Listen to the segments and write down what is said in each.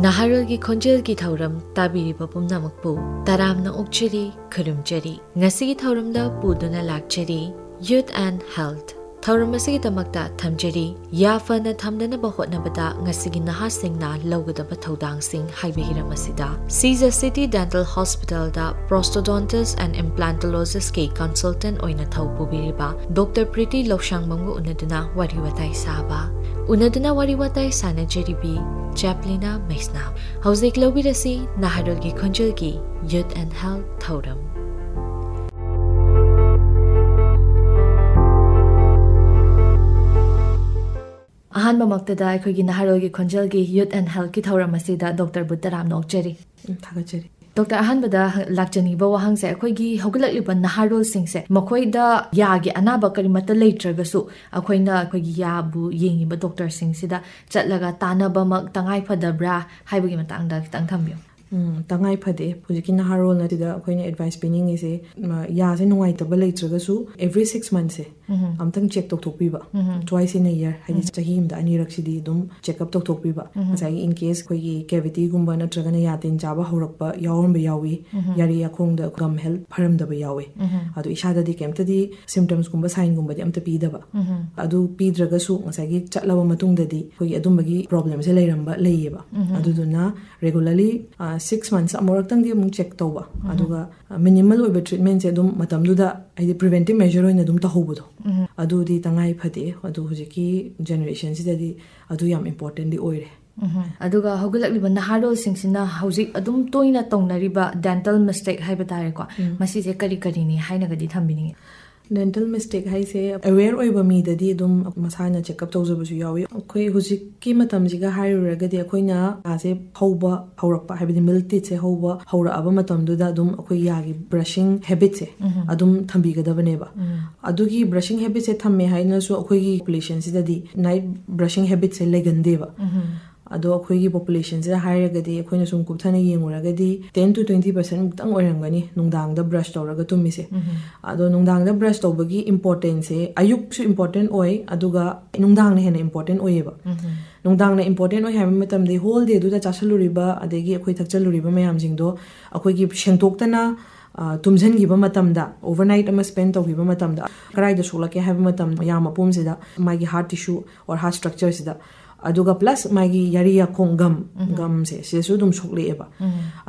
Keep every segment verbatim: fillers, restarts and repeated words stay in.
ꯅꯍꯥꯔꯣꯜꯒꯤ ꯈꯣꯟꯖꯦꯜꯒꯤ ꯊꯧꯔꯝ ꯇꯥꯕꯤꯔꯤꯕ ꯄꯨꯝꯅꯃꯛꯄꯨ ꯇꯔꯥꯝꯅ ꯑꯣꯛꯆꯔꯤ, ꯈꯨꯔꯨꯝꯖꯔꯤ꯫ ꯉꯁꯤꯒꯤ ꯊꯧꯔꯝꯗ ꯄꯨꯗꯨꯅ ꯂꯥꯛꯆꯔꯤ Youth and Health꯫ ꯊꯧꯔꯝ ꯑꯁꯤꯒꯤꯗꯃꯛꯇ ꯊꯝꯖꯔꯤ ꯌꯥ ꯐꯅ ꯊꯝꯅꯅꯕ ꯍꯣꯠꯅꯕꯗ ꯉꯁꯤꯒꯤ ꯅꯍꯥꯁꯤꯡꯅ ꯂꯧꯒꯗꯕ ꯊꯧꯗꯥꯡꯁꯤꯡ ꯍꯥꯏꯕ ꯍꯤꯔꯝ ꯑꯁꯤꯗ Seija City Dental Hospitalꯗ prosthodontist and implantologistꯀꯤ consultant ꯑꯣꯏꯅ ꯊꯧ ꯄꯨꯕꯤꯔꯤꯕ ꯗꯣꯛꯇꯔ ꯄ꯭ꯔꯤꯇꯤ ꯂꯧꯁꯥꯡꯕꯝꯒ ꯎꯅꯗꯨꯅ ꯋꯥꯔꯤ ꯋꯥꯇꯥꯏ ꯁꯥꯕ꯫ ꯎꯅꯗꯨꯅ ꯋꯥꯔꯤ ꯋꯥꯇꯥꯏ ꯁꯥꯅꯖꯔꯤꯕꯤ ꯆꯦꯞꯂꯤꯅꯥ ꯃꯩꯁꯅꯥꯝ꯫ ꯍꯧꯖꯤꯛ ꯂꯧꯕꯤꯔꯁꯤ ꯅꯍꯥꯔꯣꯜꯒꯤ ꯈꯣꯟꯖꯦꯜꯒꯤ Youth and Health ꯊꯧꯔꯝ꯫ ꯑꯍꯥꯟꯕꯃꯛꯇꯗ ꯑꯩꯈꯣꯏꯒꯤ ꯅꯍꯥꯔꯣꯜꯒꯤ ꯈꯣꯟꯖꯦꯜꯒꯤ Youth and Healthꯀꯤ ꯊꯧꯔꯝ ꯑꯁꯤꯗ ꯗꯣꯛꯇꯔꯕꯨ ꯇꯔꯥꯝꯅ ꯑꯣꯛꯆꯔꯤ꯫ ꯎꯝ, ꯊꯥꯒꯠꯆꯔꯤ꯫ ꯗꯣꯛꯇꯔ, ꯑꯍꯥꯟꯕꯗ ꯍ-, ꯂꯥꯛꯆꯅꯤꯡꯕ ꯋꯥꯍꯪꯁꯦ, ꯑꯩꯈꯣꯏꯒꯤ ꯍꯧꯒꯠꯂꯛꯂꯤꯕ ꯅꯍꯥꯔꯣꯜꯁꯤꯡꯁꯦ ꯃꯈꯣꯏꯗ ꯌꯥꯒꯤ ꯑꯅꯥꯕ ꯀꯔꯤꯃꯠꯇ ꯂꯩꯇ꯭ꯔꯒꯁꯨ ꯑꯩꯈꯣꯏꯅ ꯑꯩꯈꯣꯏꯒꯤ ꯌꯥꯕꯨ ꯌꯦꯡꯉꯤꯕ ꯗꯣꯛꯇꯔꯁꯤꯡꯁꯤꯗ ꯆꯠꯂꯒ ꯇꯥꯟꯅꯕꯃꯛ ꯇꯉꯥꯏ ꯐꯗꯕ꯭ꯔꯥ ꯍꯥꯏꯕꯒꯤ ꯃꯇꯥꯡꯗ ꯈꯤꯇꯪ ꯊꯝꯕꯤꯌꯨ꯫ ꯎꯝ, ꯇꯉꯥꯏ ꯐꯗꯦ꯫ ꯍꯧꯖꯤꯛꯀꯤ ꯅꯍꯥꯔꯣꯜ ꯑꯁꯤꯗ ꯑꯩꯈꯣꯏꯅ advice ꯄꯤꯅꯤꯡꯉꯤꯁꯦ, ꯃ, ꯌꯥꯁꯦ ꯅꯨꯡꯉꯥꯏꯇꯕ ꯂꯩꯇ꯭ꯔꯒꯁꯨ every six monthsꯁꯦ ꯑꯝꯇꯪ check ꯇꯧꯊꯣꯛꯄꯤꯕ꯫ Twice in a year, ꯍꯥꯏꯗꯤ ꯆꯍꯤ ꯑꯃꯗ ꯑꯅꯤꯔꯛꯁꯤꯗꯤ ꯑꯗꯨꯝ check up ꯇꯧꯊꯣꯛꯄꯤꯕ꯫ ꯉꯁꯥꯏꯒꯤ in case ꯑꯩꯈꯣꯏꯒꯤ cavityꯒꯨꯝꯕ ꯅꯠꯇ꯭ꯔꯒꯅ ꯌꯥ ꯇꯤꯟ ꯆꯥꯕ ꯍꯧꯔꯛꯄ ꯌꯥꯎꯔꯝꯕ ꯌꯥꯎꯏ, ꯌꯥꯔꯤ ꯌꯥꯈꯣꯡꯗ gum health ꯐꯔꯝꯗꯕ ꯌꯥꯎꯏ꯫ ꯑꯗꯣ ꯏꯁꯥꯗꯗꯤ ꯀꯩꯝꯇꯗꯤ symptomsꯒꯨꯝꯕ signꯒꯨꯝꯕꯗꯤ ꯑꯝꯇ ꯄꯤꯗꯕ꯫ ꯑꯗꯨ ꯄꯤꯗ꯭ꯔꯒꯁꯨ ꯉꯁꯥꯏꯒꯤ ꯆꯠꯂꯕ ꯃꯇꯨꯡꯗꯗꯤ ꯑꯩꯈꯣꯏꯒꯤ ꯑꯗꯨꯝꯕꯒꯤ problemꯁꯦ ꯂꯩꯔꯝꯕ ꯂꯩꯌꯦꯕ꯫ ꯑꯗꯨꯗꯨꯅ regularly, ꯑ, six months ꯑꯃꯨꯔꯛꯇꯪꯗꯤ ꯑꯃꯨꯛ check ꯇꯧꯕ꯫ ꯑꯗꯨꯒ, ꯑ, minimal ꯑꯣꯏꯕ treatmentꯁꯦ ꯑꯗꯨꯝ ꯃꯇꯝꯗꯨꯗ, ꯍꯥꯏꯗꯤ preventive measure ꯑꯣꯏꯅ ꯑꯗꯨꯝ ꯇꯧꯍꯧꯕꯗꯣ, ꯑꯗꯨꯗꯤ ꯇꯉꯥꯏ ꯐꯗꯦ꯫ ꯑꯗꯨ ꯍꯧꯖꯤꯛꯀꯤ generationꯁꯤꯗꯗꯤ ꯑꯗꯨ ꯌꯥꯝ importantꯗꯤ ꯑꯣꯏꯔꯦ꯫ ꯑꯗꯨꯒ ꯍꯧꯒꯠꯂꯛꯂꯤꯕ ꯅꯍꯥꯔꯣꯜꯁꯤꯡꯁꯤꯅ ꯍꯧꯖꯤꯛ ꯑꯗꯨꯝ ꯇꯣꯏꯅ ꯇꯧꯅꯔꯤꯕ dental mistake ꯍꯥꯏꯕ ꯇꯥꯔꯦꯀꯣ, ꯃꯁꯤꯁꯦ ꯀꯔꯤ ꯀꯔꯤꯅꯤ ꯍꯥꯏꯅꯒꯗꯤ ꯊꯝꯕꯤꯅꯤꯡꯉꯤ? Dental mistake ꯍꯥꯏꯁꯦ aware ꯑꯣꯏꯕ ꯃꯤꯗꯗꯤ ꯑꯗꯨꯝ ꯃꯁꯥꯅ check up ꯇꯧꯖꯕꯁꯨ ꯌꯥꯎꯏ꯫ ꯑꯩꯈꯣꯏ ꯍꯧꯖꯤꯛꯀꯤ ꯃꯇꯝꯁꯤꯒ ꯍꯥꯏꯔꯨꯔꯒꯗꯤ ꯑꯩꯈꯣꯏꯅ ꯌꯥꯁꯦ ꯍꯧꯕ ꯍꯧꯔꯛꯄ, ꯍꯥꯏꯕꯗꯤ milk teethꯁꯦ ꯍꯧꯕ ꯍꯧꯔꯛꯑꯕ ꯃꯇꯝꯗꯨꯗ ꯑꯗꯨꯝ ꯑꯩꯈꯣꯏ ꯌꯥꯒꯤ brushing habitꯁꯦ ꯑꯗꯨꯝ ꯊꯝꯕꯤꯒꯗꯕꯅꯦꯕ꯫ ꯑꯗꯨꯒꯤ brushing habitꯁꯦ ꯊꯝꯃꯦ ꯍꯥꯏꯅꯁꯨ ꯑꯩꯈꯣꯏꯒꯤ populationꯁꯤꯗꯗꯤ night brushing habitꯁꯦ ꯂꯩꯒꯟꯗꯦꯕ꯫ ꯑꯗꯣ ꯑꯩꯈꯣꯏꯒꯤ ꯄꯣꯄꯨꯂꯦꯁꯟꯁꯤꯗ ꯍꯥꯏꯔꯒꯗꯤ, ꯑꯩꯈꯣꯏꯅ ꯁꯨꯝ ꯀꯨꯞꯊꯅ ꯌꯦꯡꯉꯨꯔꯒꯗꯤ, ten to twenty percent ꯃꯨꯛꯇꯪ ꯑꯣꯏꯔꯝꯒꯅꯤ ꯅꯨꯡꯗꯥꯡꯗ ꯕ꯭ꯔꯁ ꯇꯧꯔꯒ ꯇꯨꯝꯃꯤꯁꯦ꯫ ꯑꯗꯣ ꯅꯨꯡꯗꯥꯡꯗ ꯕ꯭ꯔꯁ ꯇꯧꯕꯒꯤ ꯏꯝꯄꯣꯔꯇꯦꯟꯁꯁꯦ ꯑꯌꯨꯛꯁꯨ ꯏꯝꯄꯣꯔꯇꯦꯟ ꯑꯣꯏ, ꯑꯗꯨꯒ ꯅꯨꯡꯗꯥꯡꯅ ꯍꯦꯟꯅ ꯏꯝꯄꯣꯔꯇꯦꯟ ꯑꯣꯏꯌꯦꯕ꯫ ꯅꯨꯡꯗꯥꯡꯅ ꯏꯝꯄꯣꯔꯇꯦꯟ ꯑꯣꯏ ꯍꯥꯏꯕ ꯃꯇꯝꯗ, ꯍꯣꯜ ꯗꯦꯗꯨꯗ ꯆꯥꯁꯜꯂꯨꯔꯤꯕ ꯑꯗꯒꯤ ꯑꯩꯈꯣꯏ ꯊꯛꯆꯜꯂꯨꯔꯤꯕ ꯃꯌꯥꯝꯁꯤꯡꯗꯣ ꯑꯩꯈꯣꯏꯒꯤ ꯁꯦꯡꯗꯣꯛꯇꯅ, ꯑ, ꯇꯨꯝꯁꯤꯟꯈꯤꯕ ꯃꯇꯝꯗ, ꯑꯣꯚꯔꯅꯥꯏꯠ ꯑꯃ ꯁ꯭ꯄꯦꯟ ꯇꯧꯈꯤꯕ ꯃꯇꯝꯗ, ꯀꯗꯥꯏꯗ ꯁꯣꯛꯂꯛꯀꯦ ꯍꯥꯏꯕ ꯃꯇꯝꯗ, ꯌꯥ ꯃꯄꯣꯝꯁꯤꯗ, ꯃꯥꯒꯤ ꯍꯥꯔꯠ ꯇꯤꯁꯨ ꯑꯣꯔ ꯍꯥꯔꯠ ꯁ꯭ꯇ꯭ꯔꯛꯆꯔꯁꯤꯗ, ꯑꯗꯨꯒ ꯄ꯭ꯂꯁ ꯃꯥꯒꯤ ꯌꯥꯔꯤ ꯌꯥꯈꯣꯡ ꯒꯝ, ꯒꯝꯁꯦ, ꯁꯤꯗꯁꯨ ꯑꯗꯨꯝ ꯁꯣꯛꯂꯛꯑꯦꯕ꯫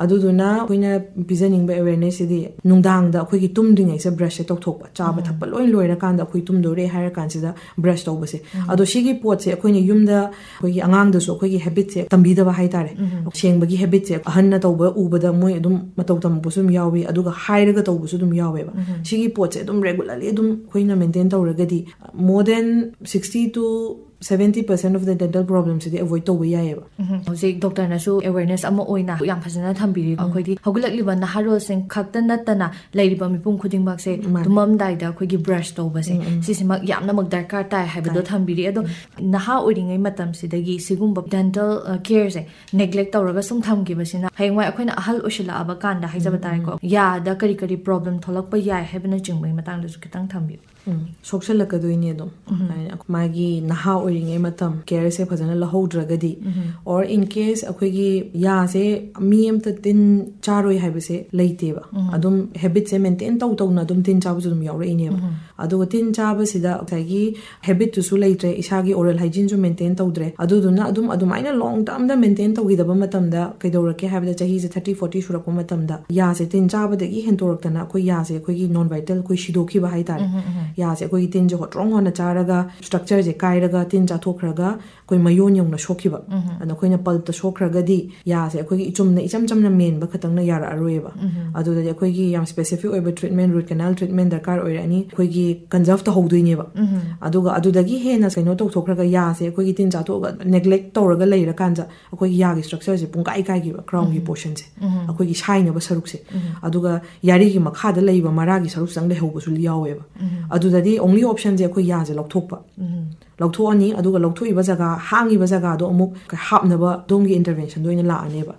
ꯑꯗꯨꯗꯨꯅ ꯑꯩꯈꯣꯏꯅ ꯄꯤꯖꯅꯤꯡꯕ ꯑꯦꯋꯦꯔꯅꯦꯁꯁꯤꯗꯤ, ꯅꯨꯡꯗꯥꯡꯗ ꯑꯩꯈꯣꯏꯒꯤ ꯇꯨꯝꯗ꯭ꯔꯤꯉꯩꯁꯦ ꯕ꯭ꯔꯁꯁꯦ ꯇꯧꯊꯣꯛꯄ, ꯆꯥꯕ ꯊꯛꯄ ꯂꯣꯏ ꯂꯣꯏꯔꯀꯥꯟꯗ ꯑꯩꯈꯣꯏ ꯇꯨꯝꯗꯣꯔꯦ ꯍꯥꯏꯔ ꯀꯥꯟꯁꯤꯗ ꯕ꯭ꯔꯁ ꯇꯧꯕꯁꯦ꯫ ꯑꯗꯣ ꯁꯤꯒꯤ ꯄꯣꯠꯁꯦ ꯑꯩꯈꯣꯏꯅ ꯌꯨꯝꯗ ꯑꯩꯈꯣꯏꯒꯤ ꯑꯉꯥꯡꯗꯁꯨ ꯑꯩꯈꯣꯏꯒꯤ ꯍꯦꯕꯤꯠꯁꯦ ꯇꯝꯕꯤꯗꯕ ꯍꯥꯏꯇꯥꯔꯦ꯫ ꯁꯦꯡꯕꯒꯤ ꯍꯦꯕꯤꯠꯁꯦ ꯑꯍꯟꯅ ꯇꯧꯕ ꯎꯕꯗ ꯃꯣꯏ ꯑꯗꯨꯝ ꯃꯇꯧ ꯇꯝꯃꯛꯄꯁꯨ ꯑꯗꯨꯝ ꯌꯥꯎꯏ, ꯑꯗꯨꯒ ꯍꯥꯏꯔꯒ ꯇꯧꯕꯁꯨ ꯑꯗꯨꯝ ꯌꯥꯎꯋꯦꯕ꯫ ꯁꯤꯒꯤ ꯄꯣꯠꯁꯦ ꯑꯗꯨꯝ ꯔꯦꯒꯨꯂꯔꯂꯤ ꯑꯗꯨꯝ ꯑꯩꯈꯣꯏꯅ ꯃꯦꯟꯇꯦꯟ ꯇꯧꯔꯒꯗꯤ, more than sixty to seventy percent of the dental problemꯁꯤꯗꯤ ꯑꯦꯚꯣꯏꯗ ꯇꯧꯕ ꯌꯥꯏꯑꯕ꯫ ꯎꯝ, ꯍꯧꯖꯤꯛ ꯗꯣꯛꯇꯔꯅꯁꯨ ꯑꯦꯋꯦꯔꯅꯦꯁ ꯑꯃ ꯑꯣꯏꯅ ꯌꯥꯝ ꯐꯖꯅ ꯊꯝꯕꯤꯔꯤ꯫ ꯑꯩꯈꯣꯏꯗꯤ ꯍꯧꯒꯠꯂꯛꯂꯤꯕ ꯅꯍꯥꯔꯣꯜꯁꯤꯡ ꯈꯛꯇ ꯅꯠꯇꯅ ꯂꯩꯔꯤꯕ ꯃꯤꯄꯨꯝ ꯈꯨꯗꯤꯡꯃꯛꯁꯦ, ꯇꯨꯝꯃꯝꯗꯥꯏꯗ ꯑꯩꯈꯣꯏꯒꯤ ꯕ꯭ꯔꯁ ꯇꯧꯕꯁꯦ, ꯁꯤꯁꯤꯃꯛ ꯌꯥꯝꯅꯃꯛ ꯗꯔꯀꯥꯔ ꯇꯥꯏ ꯍꯥꯏꯕꯗꯣ ꯊꯝꯕꯤꯔꯤ꯫ ꯑꯗꯣ ꯅꯍꯥ ꯑꯣꯏꯔꯤꯉꯩ ꯃꯇꯝꯁꯤꯗꯒꯤ ꯁꯤꯒꯨꯝꯕ ꯗꯦꯟꯇꯦꯜ ꯀꯦꯌꯔꯁꯦ ꯅꯦꯒ꯭ꯂꯦꯛ ꯇꯧꯔꯒ ꯁꯨꯝ ꯊꯝꯈꯤꯕꯁꯤꯅ, ꯍꯌꯦꯡꯋꯥꯏ ꯑꯩꯈꯣꯏꯅ ꯑꯍꯜ ꯑꯣꯏꯁꯤꯜꯂꯛꯑꯕ ꯀꯥꯟꯗ ꯍꯥꯏꯖꯕ ꯇꯥꯔꯦꯀꯣ, ꯌꯥꯗ ꯀꯔꯤ ꯀꯔꯤ ꯄ꯭ꯔꯣꯕ꯭ꯂꯦꯝ ꯊꯣꯛꯂꯛꯄ ꯌꯥꯏ ꯍꯥꯏꯕꯅꯆꯤꯡꯕꯒꯤ ꯃꯇꯥꯡꯗꯁꯨ ꯈꯤꯇꯪ ꯊꯝꯕꯤꯌꯨ꯫ ꯎꯝ, ꯁꯣꯛꯆꯜꯂꯛꯀꯗꯣꯏꯅꯦ ꯑꯗꯨꯝ꯫ ꯍꯥꯏꯗꯤ ꯃꯥꯒꯤ ꯅꯍꯥ ꯑꯣꯏꯔꯤꯉꯩ ꯃꯇꯝ ꯀꯦꯌꯔꯁꯦ ꯐꯖꯅ ꯂꯧꯍꯧꯗ꯭ꯔꯒꯗꯤ, or in case ꯑꯩꯈꯣꯏꯒꯤ ꯌꯥꯁꯦ ꯃꯤ ꯑꯃꯇ ꯇꯤꯟ ꯆꯥꯔꯣꯏ ꯍꯥꯏꯕꯁꯦ ꯂꯩꯇꯦꯕ꯫ ꯑꯗꯨꯝ ꯍꯦꯕꯤꯠꯁꯦ ꯃꯦꯟꯇꯦꯟ ꯇꯧ ꯇꯧꯅ ꯑꯗꯨꯝ ꯇꯤꯟ ꯆꯥꯕꯁꯨ ꯑꯗꯨꯝ ꯌꯥꯎꯔꯛꯏꯅꯦꯕ꯫ ꯑꯗꯨꯒ ꯇꯤꯟ ꯆꯥꯕꯁꯤꯗ ꯉꯁꯥꯏꯒꯤ ꯍꯦꯕꯤꯠꯇꯨꯁꯨ ꯂꯩꯇ꯭ꯔꯦ, ꯏꯁꯥꯒꯤ ꯑꯣꯔꯦꯜ ꯍꯥꯏꯖꯤꯟꯁꯨ ꯃꯦꯟꯇꯦꯟ ꯇꯧꯗ꯭ꯔꯦ꯫ ꯑꯗꯨꯗꯨꯅ ꯑꯗꯨꯝ ꯑꯗꯨꯃꯥꯏꯅ ꯂꯣꯡ ꯇꯔꯝꯗ ꯃꯦꯟꯇꯦꯟ ꯇꯧꯈꯤꯗꯕ ꯃꯇꯝꯗ ꯀꯩꯗꯧꯔꯛꯀꯦ ꯍꯥꯏꯕꯗ, ꯆꯍꯤꯁꯦ thirty forty ꯁꯨꯔꯛꯄ ꯃꯇꯝꯗ ꯌꯥꯁꯦ ꯇꯤꯟ ꯆꯥꯕꯗꯒꯤ ꯍꯦꯟꯗꯣꯔꯛꯇꯅ ꯑꯩꯈꯣꯏ ꯌꯥꯁꯦ ꯑꯩꯈꯣꯏꯒꯤ ꯅꯣꯟ ꯚꯥꯏꯇꯦꯜ, ꯑꯩꯈꯣꯏ ꯁꯤꯗꯣꯛꯈꯤꯕ ꯍꯥꯏꯇꯥꯔꯦ꯫ ꯌꯥꯁꯦ ꯑꯩꯈꯣꯏꯒꯤ ꯇꯤꯟꯁꯦ ꯍꯣꯇ꯭ꯔꯣꯡ ꯍꯣꯟꯅ ꯆꯥꯔꯒ ꯁ꯭ꯇ꯭ꯔꯛꯆꯔꯁꯦ ꯀꯥꯏꯔꯒ ꯇꯤꯟ ꯆꯥꯊꯣꯛꯈ꯭ꯔꯒ ꯑꯩꯈꯣꯏ ꯃꯌꯣꯟ ꯌꯧꯅ ꯁꯣꯛꯈꯤꯕ꯫ ꯑꯗ ꯑꯩꯈꯣꯏꯅ ꯄꯜꯞꯇ ꯁꯣꯛꯈ꯭ꯔꯒꯗꯤ ꯌꯥꯁꯦ ꯑꯩꯈꯣꯏꯒꯤ ꯏꯆꯨꯝꯅ ꯏꯆꯝ ꯆꯝꯅ ꯃꯦꯟꯕ ꯈꯛꯇꯪꯅ ꯌꯥꯔꯛꯑꯔꯣꯏꯕ꯫ ꯑꯗꯨꯗꯗꯤ ꯑꯩꯈꯣꯏꯒꯤ ꯌꯥꯝ ꯁ꯭ꯄꯦꯁꯤꯐꯤꯛ ꯑꯣꯏꯕ ꯇ꯭ꯔꯤꯠꯃꯦꯟ, ꯔꯨꯠ ꯀꯦꯅꯥꯜ ꯇ꯭ꯔꯤꯠꯃꯦꯟ ꯗꯔꯀꯥꯔ ꯑꯣꯏꯔꯛꯑꯅꯤ꯫ ꯑꯩꯈꯣꯏꯒꯤ ꯀꯟꯖꯔꯚ ꯇꯧꯍꯧꯗꯣꯏꯅꯦꯕ꯫ ꯑꯗꯨꯒ ꯑꯗꯨꯗꯒꯤ ꯍꯦꯟꯅ ꯀꯩꯅꯣ ꯇꯧꯊꯣꯛꯈ꯭ꯔꯒ, ꯌꯥꯁꯦ ꯑꯩꯈꯣꯏꯒꯤ ꯇꯤꯟ ꯆꯥꯊꯣꯛꯑꯒ ꯅꯦꯒ꯭ꯂꯦꯛ ꯇꯧꯔꯒ ꯂꯩꯔꯀꯥꯟꯗ ꯑꯩꯈꯣꯏꯒꯤ ꯌꯥꯒꯤ ꯁ꯭ꯇ꯭ꯔꯛꯆꯔꯁꯦ ꯄꯨꯡꯀꯥꯏ ꯀꯥꯏꯈꯤꯕ, ꯀ꯭ꯔꯥꯎꯟꯒꯤ ꯄꯣꯔꯁꯟꯁꯦ, ꯑꯩꯈꯣꯏꯒꯤ ꯁꯥꯏꯅꯕ ꯁꯔꯨꯛꯁꯦ꯫ ꯑꯗꯨꯒ ꯌꯥꯔꯤꯒꯤ ꯃꯈꯥꯗ ꯂꯩꯕ ꯃꯔꯥꯒꯤ ꯁꯔꯨꯛꯁꯤꯗꯪ ꯂꯩꯍꯧꯕꯁꯨ ꯌꯥꯎꯋꯦꯕ꯫ ꯑꯗꯨꯗꯗꯤ ꯑꯣꯡꯂꯤ ꯑꯣꯞꯁꯟꯁꯦ ꯑꯩꯈꯣꯏ ꯌꯥꯁꯦ ꯂꯧꯊꯣꯛꯄ꯫ ꯂꯧꯊꯣꯛꯑꯅꯤ, ꯑꯗꯨꯒ ꯂꯧꯊꯣꯛꯏꯕ ꯖꯒꯥ, ꯍꯥꯡꯉꯤꯕ ꯖꯒꯥꯗꯣ ꯑꯃꯨꯛ ꯍꯥꯞꯅꯕ ꯑꯗꯣꯝꯒꯤ interventionꯗꯣ ꯑꯣꯏꯅ ꯂꯥꯛꯑꯅꯦꯕ꯫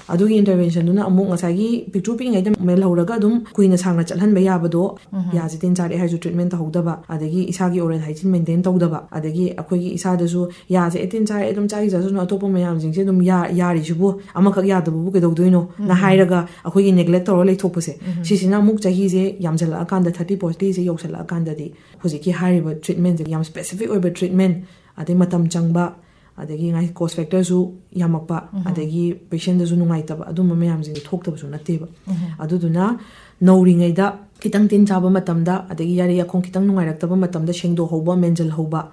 ꯑꯗꯨꯒꯤ interventionꯗꯨꯅ ꯑꯃꯨꯛ ꯉꯁꯥꯏꯒꯤ ꯄꯤꯛꯇ꯭ꯔꯨ ꯄꯤꯛꯏꯉꯩꯗ ꯃꯦꯜꯍꯧꯔꯒ ꯑꯗꯨꯝ ꯀꯨꯏꯅ ꯁꯥꯡꯅ ꯆꯠꯍꯟꯕ ꯌꯥꯕꯗꯣ, ꯌꯥꯁꯦ ꯇꯤꯟ ꯆꯥꯔꯛꯑꯦ ꯍꯥꯏꯔꯁꯨ treatment ꯇꯧꯍꯧꯗꯕ, ꯑꯗꯒꯤ ꯏꯁꯥꯒꯤ oral hygiene maintain ꯇꯧꯗꯕ, ꯑꯗꯒꯤ ꯑꯩꯈꯣꯏꯒꯤ ꯏꯁꯥꯗꯁꯨ ꯌꯥꯁꯦ ꯑꯦ ꯇꯤꯟ ꯆꯥꯔꯛꯑꯦ ꯑꯗꯨꯝ ꯆꯥꯒꯤ ꯆꯥꯁꯅꯨ, ꯑꯇꯣꯞꯄ ꯃꯌꯥꯝꯁꯤꯡꯁꯦ ꯑꯗꯨꯝ ꯌꯥ-, ꯌꯥꯔꯤꯁꯤꯕꯨ, ꯑꯃꯈꯛ ꯌꯥꯗꯕꯕꯨ ꯀꯩꯗꯧꯗꯣꯏꯅꯣ ꯅ ꯍꯥꯏꯔꯒ ꯑꯩꯈꯣꯏꯒꯤ neglect ꯇꯧꯔ ꯂꯩꯊꯣꯛꯄꯁꯦ, ꯁꯤꯁꯤꯅ ꯑꯃꯨꯛ ꯆꯍꯤꯁꯦ ꯌꯥꯝꯁꯤꯜꯂꯛꯑꯀꯥꯟꯗ, thirty fortyꯁꯦ ꯌꯧꯁꯜꯂꯛꯑꯀꯥꯟꯗꯗꯤ ꯍꯧꯖꯤꯛꯀꯤ ꯍꯥꯏꯔꯤꯕ treatmentꯁꯦ ꯌꯥꯝ specific ꯑꯣꯏꯕ treatment, ꯑꯗꯩ ꯃꯇꯝ ꯆꯪꯕ, ꯑꯗꯒꯤ ꯉꯥꯏ cost factorꯁꯨ ꯌꯥꯝꯃꯛꯄ, ꯑꯗꯒꯤ patientꯇꯁꯨ ꯅꯨꯡꯉꯥꯏꯇꯕ, ꯑꯗꯨꯝꯕ ꯃꯌꯥꯝꯁꯤꯡꯁꯦ ꯊꯣꯛꯇꯕꯁꯨ ꯅꯠꯇꯦꯕ꯫ ꯑꯗꯨꯗꯨꯅ ꯅꯧꯔꯤꯉꯩꯗ ꯈꯤꯇꯪ ꯇꯤꯟ ꯆꯥꯕ ꯃꯇꯝꯗ, ꯑꯗꯒꯤ ꯌꯥꯔꯤ ꯌꯥꯈꯣꯡ ꯈꯤꯇꯪ ꯅꯨꯡꯉꯥꯏꯔꯛꯇꯕ ꯃꯇꯝꯗ ꯁꯦꯡꯗꯣꯛꯍꯧꯕ, ꯃꯦꯟꯁꯤꯜꯍꯧꯕ,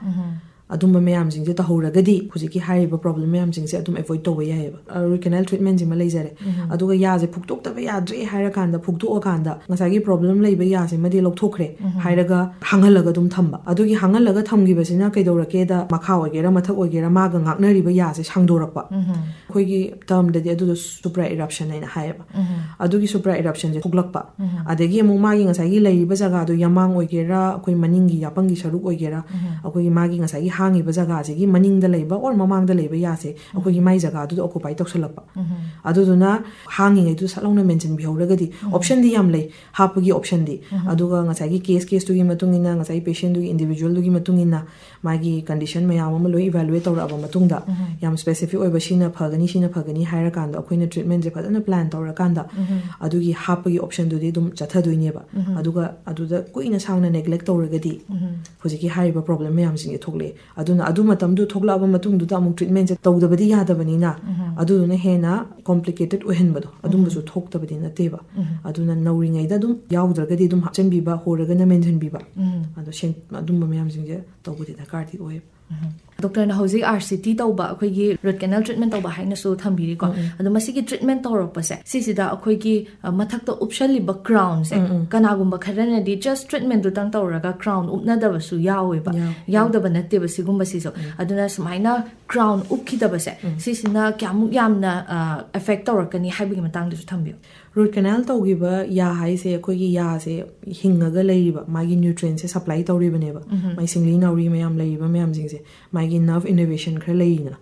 ꯑꯗꯨꯝꯕ ꯃꯌꯥꯝꯁꯤꯡꯁꯦ ꯇꯧꯍꯧꯔꯒꯗꯤ ꯍꯧꯖꯤꯛꯀꯤ ꯍꯥꯏꯔꯤꯕ problem ꯃꯌꯥꯝꯁꯤꯡꯁꯦ ꯑꯗꯨꯝ avoid ꯇꯧꯕ ꯌꯥꯏꯑꯕ꯫ Root canal treatmentꯁꯤꯃ ꯂꯩꯖꯔꯦ꯫ ꯑꯗꯨꯒ ꯌꯥꯁꯦ ꯐꯨꯛꯇꯣꯛꯇꯕ ꯌꯥꯗ꯭ꯔꯦ ꯍꯥꯏꯔꯀꯥꯟꯗ, ꯐꯨꯛꯇꯣꯛꯑꯀꯥꯟꯗ ꯉꯁꯥꯏꯒꯤ problem ꯂꯩꯕ ꯌꯥꯁꯤꯃꯗꯤ ꯂꯧꯊꯣꯛꯈ꯭ꯔꯦ ꯍꯥꯏꯔꯒ ꯍꯥꯡꯍꯜꯂꯒ ꯑꯗꯨꯝ ꯊꯝꯕ꯫ ꯑꯗꯨꯒꯤ ꯍꯥꯡꯍꯜꯂꯒ ꯊꯝꯈꯤꯕꯁꯤꯅ ꯀꯩꯗꯧꯔꯛꯀꯦꯗ, ꯃꯈꯥ ꯑꯣꯏꯒꯦꯔꯥ ꯃꯊꯛ ꯑꯣꯏꯒꯦꯔꯥ, ꯃꯥꯒ ꯉꯥꯛꯅꯔꯤꯕ ꯌꯥꯁꯦ ꯁꯥꯡꯗꯣꯔꯛꯄ꯫ ꯑꯩꯈꯣꯏꯒꯤ termꯗꯗꯤ ꯑꯗꯨꯗꯣ supra eruption ꯍꯥꯏꯅ ꯍꯥꯏꯌꯦꯕ꯫ ꯑꯗꯨꯒꯤ supra eruptionꯁꯦ ꯊꯣꯛꯂꯛꯄ꯫ ꯑꯗꯒꯤ ꯑꯃꯨꯛ ꯃꯥꯒꯤ ꯉꯁꯥꯏꯒꯤ ꯂꯩꯔꯤꯕ ꯖꯒꯥꯗꯣ, ꯌꯥꯃꯥꯡ ꯑꯣꯏꯒꯦꯔꯥ, ꯑꯩꯈꯣꯏ ꯃꯅꯤꯡꯒꯤ ꯌꯥꯄꯪꯒꯤ ꯁꯔꯨꯛ ꯑꯣꯏꯒꯦꯔꯥ, ꯑꯩꯈꯣꯏꯒꯤ ꯃꯥꯒꯤ ꯉꯁꯥꯏꯒꯤ ꯍꯥꯡꯉꯤꯕ ꯖꯒꯥꯁꯤꯒꯤ ꯃꯅꯤꯡꯗ ꯂꯩꯕ or ꯃꯃꯥꯡꯗ ꯂꯩꯕ ꯌꯥꯁꯦ ꯑꯩꯈꯣꯏꯒꯤ ꯃꯥꯏ ꯖꯒꯥꯗꯨꯗ occupy ꯇꯧꯁꯜꯂꯛꯄ꯫ ꯑꯗꯨꯗꯨꯅ ꯍꯥꯡꯉꯤꯉꯩꯗꯨ ꯁꯠ ꯂꯥꯎꯅ ꯃꯦꯟꯁꯤꯟꯕꯤꯍꯧꯔꯒꯗꯤ, optionꯗꯤ ꯌꯥꯝ ꯂꯩ ꯍꯥꯞꯄꯒꯤ optionꯗꯤ꯫ ꯑꯗꯨꯒ ꯉꯁꯥꯏꯒꯤ case caseꯇꯨꯒꯤ ꯃꯇꯨꯡ ꯏꯟꯅ, ꯉꯁꯥꯏꯒꯤ patientꯗꯨꯒꯤ individualꯗꯨꯒꯤ ꯃꯇꯨꯡ ꯏꯟꯅ, ꯃꯥꯒꯤ condition ꯃꯌꯥꯝ ꯑꯃ ꯂꯣꯏ evaluate ꯇꯧꯔꯛꯑꯕ ꯃꯇꯨꯡꯗ, ꯌꯥꯝ specific ꯑꯣꯏꯕ, ꯁꯤꯅ ꯐꯒꯅꯤ, ꯁꯤꯅ ꯐꯒꯅꯤ ꯍꯥꯏꯔꯀꯥꯟꯗ, ꯑꯩꯈꯣꯏꯅ treatmentꯁꯦ ꯐꯖꯅ plan ꯇꯧꯔꯀꯥꯟꯗ, ꯑꯗꯨꯒꯤ ꯍꯥꯞꯄꯒꯤ optionꯗꯨꯗꯤ ꯑꯗꯨꯝ ꯆꯠꯊꯗꯣꯏꯅꯦꯕ꯫ ꯑꯗꯨꯒ ꯑꯗꯨꯗ ꯀꯨꯏꯅ ꯁꯥꯡꯅ neglect ꯇꯧꯔꯒꯗꯤ, ꯍꯧꯖꯤꯛꯀꯤ ꯍꯥꯏꯔꯤꯕ problem ꯃꯌꯥꯝꯁꯤꯡꯁꯦ ꯊꯣꯛꯂꯛꯑꯦ꯫ ꯑꯗꯨꯅ ꯑꯗꯨ ꯃꯇꯝꯗꯨ ꯊꯣꯛꯂꯛꯑꯕ ꯃꯇꯨꯡꯗꯨꯗ ꯑꯃꯨꯛ treatmentꯁꯦ ꯇꯧꯗꯕꯗꯤ ꯌꯥꯗꯕꯅꯤꯅ, ꯑꯗꯨꯗꯨꯅ ꯍꯦꯟꯅ complicated ꯑꯣꯏꯍꯟꯕꯗꯣ, ꯑꯗꯨꯝꯕꯁꯨ ꯊꯣꯛꯇꯕꯗꯤ ꯅꯠꯇꯦꯕ꯫ ꯑꯗꯨꯅ ꯅꯧꯔꯤꯉꯩꯗ ꯑꯗꯨꯝ ꯌꯥꯎꯗ꯭ꯔꯒꯗꯤ ꯑꯗꯨꯝ ꯍꯥꯞꯆꯤꯟꯕꯤꯕ, ꯍꯣꯔꯒꯅ ꯃꯦꯟꯁꯤꯟꯕꯤꯕ, ꯑꯗꯣ ꯁꯦꯡ-, ꯑꯗꯨꯝꯕ ꯃꯌꯥꯝꯁꯤꯡꯁꯦ ꯇꯧꯕꯗꯤ ꯗꯔꯀꯥꯔꯗꯤ ꯑꯣꯏꯌꯦꯕ꯫ ꯗꯣꯛꯇꯔꯅ ꯍꯧꯖꯤꯛ ꯑꯥꯔ ꯁꯤ ꯇꯤ ꯇꯧꯕ, ꯑꯩꯈꯣꯏꯒꯤ ꯔꯨꯠ ꯀꯦꯅꯦꯜ ꯇ꯭ꯔꯤꯠꯃꯦꯟ ꯇꯧꯕ ꯍꯥꯏꯅꯁꯨ ꯊꯝꯕꯤꯔꯤꯀꯣ꯫ ꯑꯗꯣ ꯃꯁꯤꯒꯤ ꯇ꯭ꯔꯤꯠꯃꯦꯟ ꯇꯧꯔꯛꯄꯁꯦ ꯁꯤꯁꯤꯗ ꯑꯩꯈꯣꯏꯒꯤ ꯑ, ꯃꯊꯛꯇ ꯎꯞꯁꯜꯂꯤꯕ ꯀ꯭ꯔꯥꯎꯟꯁꯦ, ꯀꯅꯥꯒꯨꯝꯕ ꯈꯔꯅꯗꯤ ꯖꯁ ꯇ꯭ꯔꯤꯠꯃꯦꯟꯗꯨꯇꯪ ꯇꯧꯔꯒ ꯀ꯭ꯔꯥꯎꯟ ꯎꯞꯅꯗꯕꯁꯨ ꯌꯥꯎꯋꯦꯕ꯫ ꯌꯥꯎ- ꯌꯥꯎꯗꯕ ꯅꯠꯇꯦꯕ ꯁꯤꯒꯨꯝꯕꯁꯤꯁꯨ꯫ ꯑꯗꯨꯅ ꯁꯨꯃꯥꯏꯅ ꯀ꯭ꯔꯥꯎꯟ ꯎꯞꯈꯤꯗꯕꯁꯦ ꯁꯤꯁꯤꯅ ꯀꯌꯥꯃꯨꯛ ꯌꯥꯝꯅ ꯑꯦꯐꯦꯛ ꯇꯧꯔꯛꯀꯅꯤ ꯍꯥꯏꯕꯒꯤ ꯃꯇꯥꯡꯗꯁꯨ ꯊꯝꯕꯤꯌꯨ꯫ ꯔꯨꯠ ꯀꯦꯅꯦꯜ ꯇꯧꯈꯤꯕ ꯌꯥ ꯍꯥꯏꯁꯦ ꯑꯩꯈꯣꯏꯒꯤ ꯌꯥꯁꯦ ꯍꯤꯡꯉꯒ ꯂꯩꯔꯤꯕ, ꯃꯥꯒꯤ ꯅ꯭ꯌꯨꯇ꯭ꯔꯤꯌꯦꯟꯁꯦ ꯁꯄ꯭ꯂꯥꯏ ꯇꯧꯔꯤꯕꯅꯦꯕ꯫ ꯃꯥꯏ ꯁꯤꯡꯂꯤ ꯅꯥꯎꯔꯤ ꯃꯌꯥꯝ ꯂꯩꯔꯤꯕ ꯃꯌꯥꯝꯁꯤꯡꯁꯦ, ꯃꯥꯒꯤ ꯅꯔꯚ ꯏꯅꯔꯚꯦꯁꯟ ꯈꯔ ꯂꯩꯔꯤꯅ,